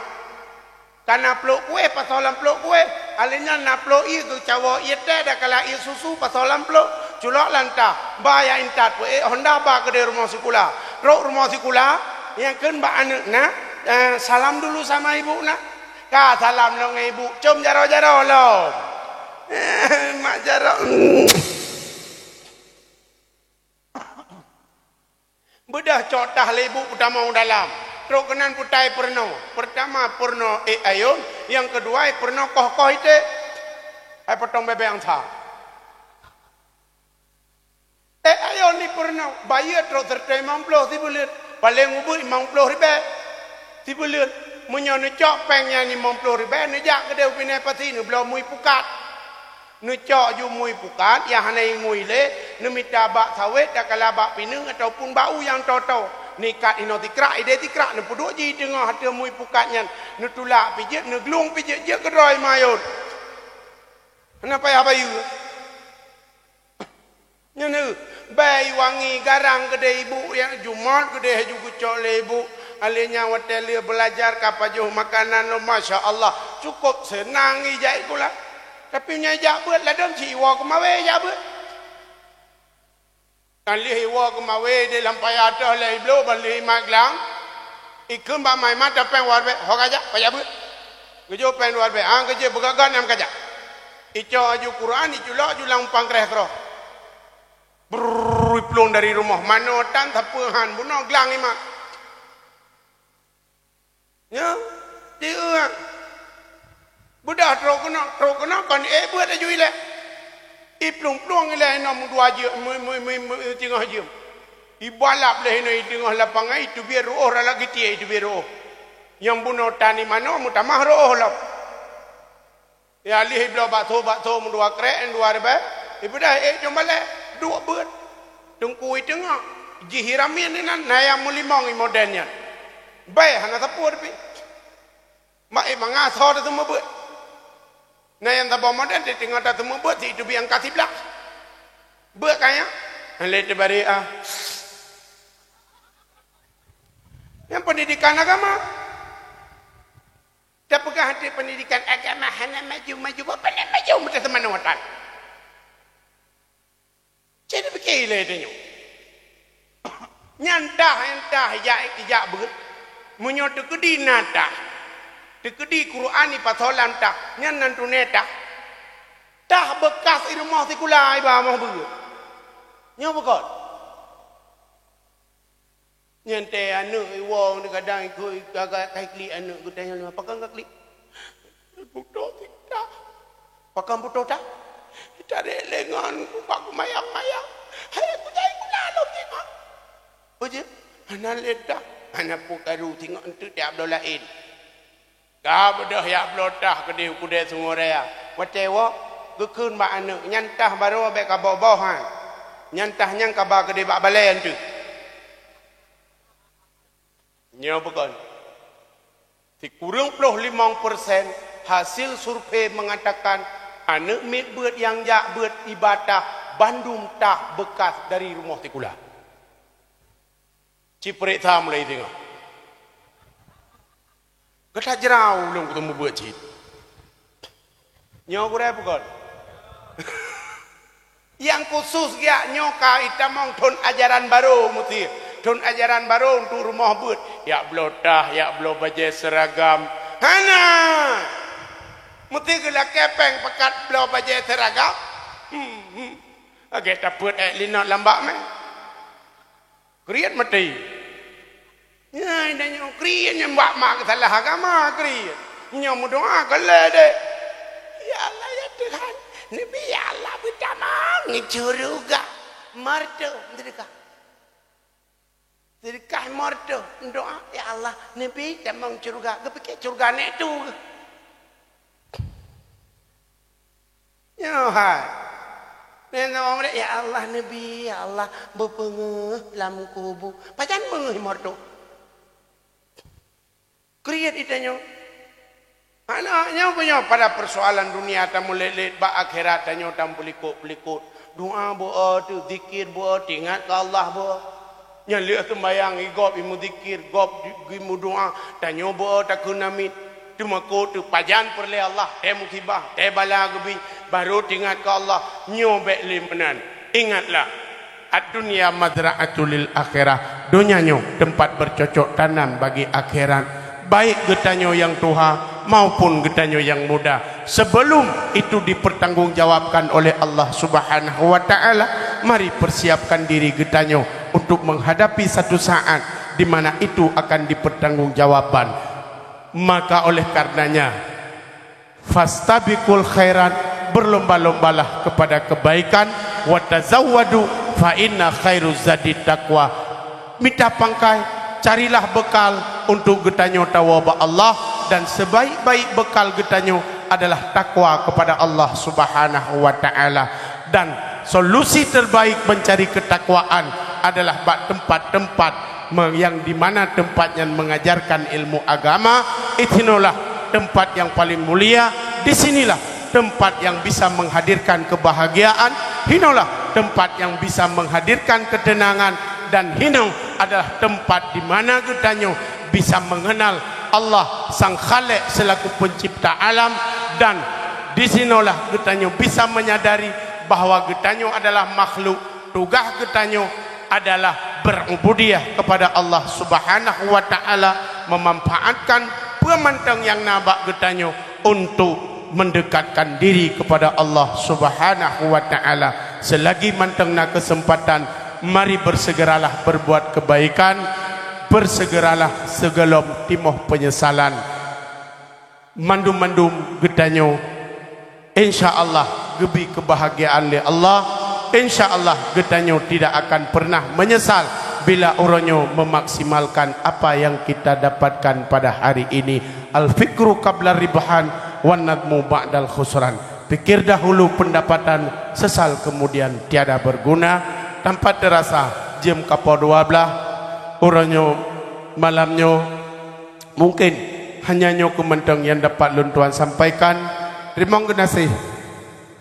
Ka na plôk kuéh, pasoe lam plôk kuéh. Alheuh nyan na plôk ié geucawoe ié teh, adakala ié susu, pasoe lam plôk. Culok lam tah, ba jak intat peuék honda ba keudeh rumoh sikula. Trok rumoh sikula, nyang kheun bak aneuk na, eh, "Salam dulu sama ibu, Nak." Ka salam lom ngon ibu, com jaroe-jaroe lom. Mak jaroe. Beudôh cok tah lé ibu peutamong dalam. Trok keunan peutai peurunoe. Peurtama peurunoe ék ayôn, nyang keudua peurunoe koh-koh iték. Hai potong bèbèe angsa. Eh, ayôn ni peurunoe, bayeue trok sireutoh limong ploh sibuleuen, paléng ubit limong ploh ribèe sibuleuen. Meunyoe neucok péng nyan limong ploh ribèe, neujak keudeh u Binéh Pasi, neubloe mui pukat. Neucok ju mui pukat, nyang hana ingui lé, neumita bak sawét, adakala bak pineung ataupun bak u nyang toe-toe. Neuikat inoe sikrak, idéh sikrak, neupeuduek jih teungoh ateueh mui pukat nyan. Neutulak pih jeuet, neuglueng pih jeuet, jeuet keudroe limong ayôn. Hana payah bayeue. Nyan, eh, bèe wangi garang keudeh ibu, nyang jumôt keudeh ju geucok lé ibu. Alheuh nyan watèe lheueh beulajar ka pajoh makanan lom, masya Allah, cukôp seunang ijak sikula. Tapi meunyoe ijak beuet, ladôm cit iwoe keumawe ijak beuet. Kan lheueh iwoe keumawe di lam paya teuh lé ibloe ban lheueh imat glang. Ikheun bak ma imat, "Tapéng dua ribèe, ho kajak, pajak beuet." Geujok péng dua ribèe, "Ah, geujeuet beugagan nyang kajak." Icok aju Quran, iculok ju lam umpang kreh keudroe. Brrrr, iplueng dari rumoh, manoe tan sapeue han, bunoe glang imat. Nyoe, di uang. Beudôh trok keunoe, trok keunoe kon ék beuet aju ilèe. Iplueng-plueng ilèe inoe meudua jeuem, meu-, meu-, meu-, meu-, teungoh jeuem. Ibalap lé inoe i teungoh lapangan, iteubiet reuôh rala geutiek iteubiet reuôh. Nyang bunoe tan i manoe meutamah reuôh lom. Ya lheueh ibloe bakso-bakso meudua krek, dua ribèe, ibeudôh ék jom balèe, duek beuet. Teungku i teungoh, jih i ramin inan, na nyang meulimong i modern nyan. Bèe hana sapeue pih. Mak ék mangasoe teuh teuma beuet. Na nyang saboh modern teungoh taseumeubeuet si itu biang ka siblah. Beuet ka nyan? Hana lé teubarek ah. Nyang pendidikan agama. Tapeugah hana pendidikan agama hana maju-maju, bah hana maju meuteuseumanö watan. Jadi pike lé tanyoe. Nyan tah, nyan tah ijak, ijak beuet. Meunyoe teukeudi na tah, teukeudi Quran ipasoe lam tah, nyan nan tuneh tah. Tah beukas i rumoh sikula iba moh beuet. Nyoe bukon. Nyan teuh aneuk iwoe kadang ikot ka, ka, ka klik aneuk geutanyoe, "Pakon ka klik?" "Putôh tah." "Pakon putôh tah?" "Itarek lé ngon bak kumayang-mayang." "Hai, kujai kula lom tengok." "Peue jeuet?" "Hana lé tah." "Hana peue karu, tengok enteuk tiep bloe laén." Ka beudôh yak bloe tah keudeh u keudè Sungai Raya. Watèe woe, geukheun bak aneuk, "Nyan tah barô bèk kaboh-boh han. Nyan tah nyan kaba keudeh bak balèe eunteuk." Nyoe bukon. Sikureueng ploh limong persen hasil survei mengatakan aneuk miet beuet nyang jak beuet iba tah bandum tah beukas dari rumoh sikula. Ci peuriksa mulai singoh. Gata jrau ulôn kuteumeubeuet cit. Nyoe gurèe bukon? Nyang khusus jak nyoe ka itamong thon ajaran barô meusti. Thon ajaran barô untuk rumoh beuet. Jak bloe tah, jak bloe bajèe seuragam. Hana! Meusti geulakèe pèng pakat bloe bajèe seuragam. Hmm, hmm. Lagèe tapeuet èk linot lam bak mè. Kriet maté. Nyan, dan nyoe kriet nyan bak mak salah agama kriet. Nyoe meudoa ka lé deh. "Ya Allah, ya Tuhan, neubi ya Allah beutamong syeuruga." Marto, seudeukah. Seudeukah marto, doa, "Ya Allah, neubi tamong syeuruga." Geupike syeuruga nèk tu. Nyoe hai. Nyan sama mulai, "Ya Allah, neubi, ya Allah, beupeungeuh lam kubu." Pajan beungeuh marto? Kriet itanyoe. Aneuk nyoe meunyoe pada persoalan dunia tamulét-lét, bak akhirat tanyoe tampeulikot-peulikot. Doa beu-o teuh, zikir beu-o teuh, ingat keu Allah beu-o. Nyan lheueh seumbahyang, i gob i meuzikir, gob i meudoa, tanyoe beu-o takheun amin. Teuma kok teuh pajan peureulèe Allah, teuh musibah, teuh bala geubi, barô teuingat keu Allah, nyoe bèk lé meunan. Ingatlah, ad-dunya mazra'atul lil akhirah. Donya nyoe teumpat beucocok tanam bagi akhirat. Baik geutanyoe nyang tuha maupun geutanyoe nyang muda. Sebelum itu dipertanggungjawabkan oleh Allah Subhanahu wa Ta'ala, mari persiapkan diri geutanyoe untuk menghadapi satu saat di mana itu akan dipertanggungjawabkan. Maka oleh karenanya, fastabiqul khairat, berlomba-lombalah kepada kebaikan, wa tazawwadu fa inna khairuz zadi taqwa. Mita pangkai, carilah bekal untuk geutanyoe tawoe bak Allah, dan sebaik-baik bekal geutanyoe adalah takwa kepada Allah Subhanahu wa Ta'ala. Dan solusi terbaik mencari ketakwaan adalah bak tempat-tempat me-, yang di mana tempat nyan mengajarkan ilmu agama, disinolah tempat yang paling mulia, disinilah tempat yang bisa menghadirkan kebahagiaan, hinolah tempat yang bisa menghadirkan ketenangan, dan hino adalah tempat di mana geutanyoe bisa mengenal Allah Sang Khalik selaku pencipta alam, dan disinolah geutanyoe bisa menyadari bahwa geutanyoe adalah makhluk, tugaih geutanyoe adalah berubudiyah kepada Allah Subhanahu wa Ta'ala, memanfaatkan peue mantong nyang na bak geutanyoe untuk mendekatkan diri kepada Allah Subhanahu wa Ta'ala. Selagi mantong na kesempatan, mari bersegeralah berbuat kebaikan, bersegeralah sebelum timoh penyesalan. Mandum-mandum geutanyoe, insya Allah, geubri keubahgiaan lé Allah. Insya Allah, geutanyoe tidak akan pernah menyesal bila uroe nyoe memaksimalkan apa yang kita dapatkan pada hari ini. Al-fikru qabla ribhan, wan nadmu ba'dal khusran. Pikir dahulu pendapatan, sesal kemudian tiada berguna. Tanpa terasa, jeuem ka poh dua blah. Uroe nyoe, malam nyoe, mungkin hanya nyoe keuh mantong nyang dapat lôn tuan sampaikan. Teurimong geunaséh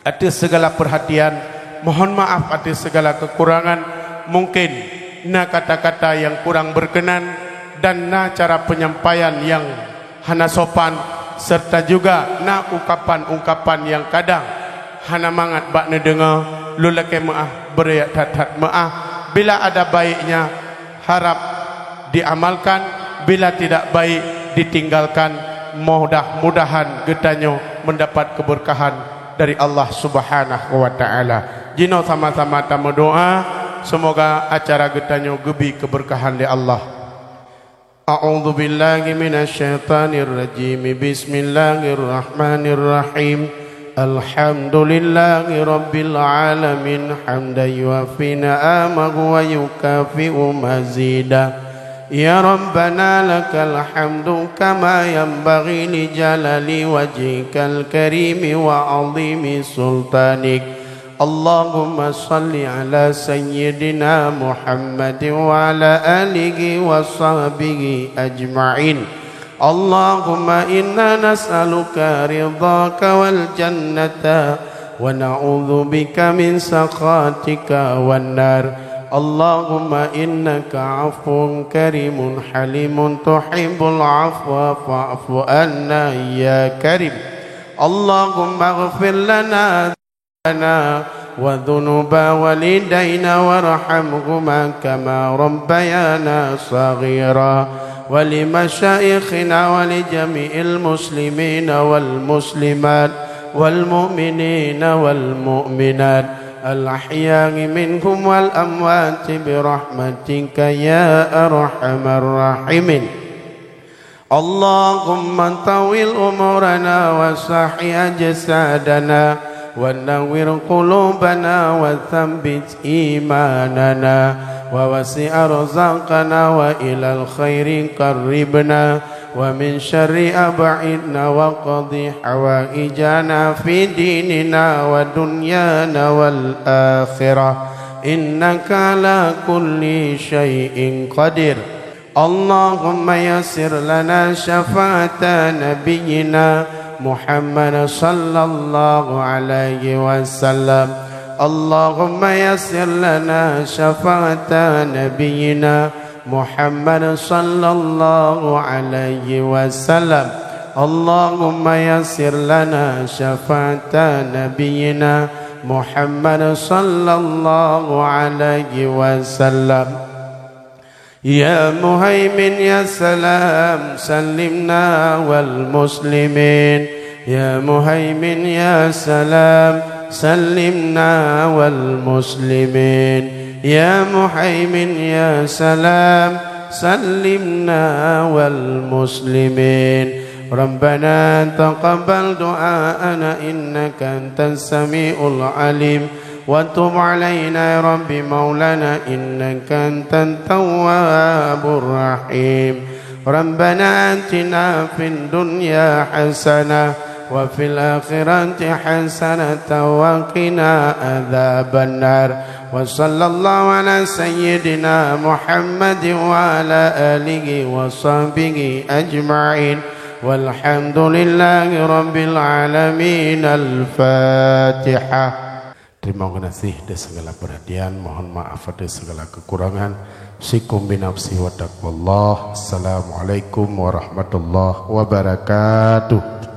ateueh segala peurhatian, mohon maaf ateueh segala keukurangan. Mungken na kata-kata nyang kurang beukeunan dan na cara peunyampaian nyang hana sopan, seureuta juga na ungkapan-ungkapan nyang kadang hana mangat bak neudeungoe. Lôn lakée meuáh, beureuyak that-that meuáh. Bila ada baiknya, harap diamalkan, bila tidak baik, ditinggalkan. Mudah-mudahan geutanyoe mendapat keberkahan dari Allah Subhanahu wa Ta'ala. Jinoe sama-sama tameudoa, semoga acara geutanyoe geubi keberkahan lé Allah. A'udzu billahi minasy syaithanir rajim. Bismillahirrahmanirrahim. Alhamdulillahi rabbil alamin, hamdan yuwafi ni'amahu wa yukafi'u mazida. Ya Rabbana, lakal hamdu kama yanbaghi li jalali wajhikal karimi wa 'azimi sultanik. Allahumma shalli ala sayyidina Muhammadin wa ala alihi wa sahbihi ajma'in. Allahumma inna nas'aluka ridhaka wal jannata wa na'udzu bika min sakhatika wan nar. Allahumma innaka 'afuwun karimun halimun tuhibbul 'afwa fa'fu 'anna ya karim. Allahumma ighfir lana wa dhunuba walidaina warhamhuma kama rabbayana shaghira, wa li masyaikhina wa li jami'il muslimina wal muslimat, wal mu'minina wal mu'minat, al ahya'i minhum wal amwati bi rahmatika ya arhamar rahimin. Allahumma tawwil umurana wa sahhi ajsadana wa nawwir qulubana wa tsabbit imanana wa wasi' arzaqana wa ilal khairi qarribna wa min syarri ab'idna wa qadhi hawaijana fi dinina wa dunyana wal akhirah, innaka ala kulli syai'in qadir. Allahumma yassir lana syafa'ata nabiyyina Muhammad sallallahu alaihi wasallam. Allahumma yassir lana syafa'ata nabiyyina Muhammad sallallahu alaihi wasallam. Allahumma yassir lana syafa'ata nabiyyina Muhammad sallallahu alaihi wasallam. Ya Muhaimin ya Salam, sallimna wal muslimin. Ya Muhaimin ya Salam, sallimna wal muslimin. Ya Muhaimin ya Salam, sallimna wal muslimin. Rabbana taqabbal du'aana innaka antas samiul alim. Wa tub alaina ya Rabbi maulana innaka antat tawwabur rahim. Rabbana atina fid dunya hasanah wa fil akhirati hasanatan wa qina adzabannar. Wa sallallahu ala sayyidina Muhammadin wa ala alihi wa sahbihi ajma'in. Walhamdulillahi rabbil alamin. Al-Fatihah. Teurimong geunaséh dan segala peurhatian, mohon maaf atas segala kekurangan. Usikum binafsi wa taqwallah. Assalamualaikum warahmatullahi wabarakatuh.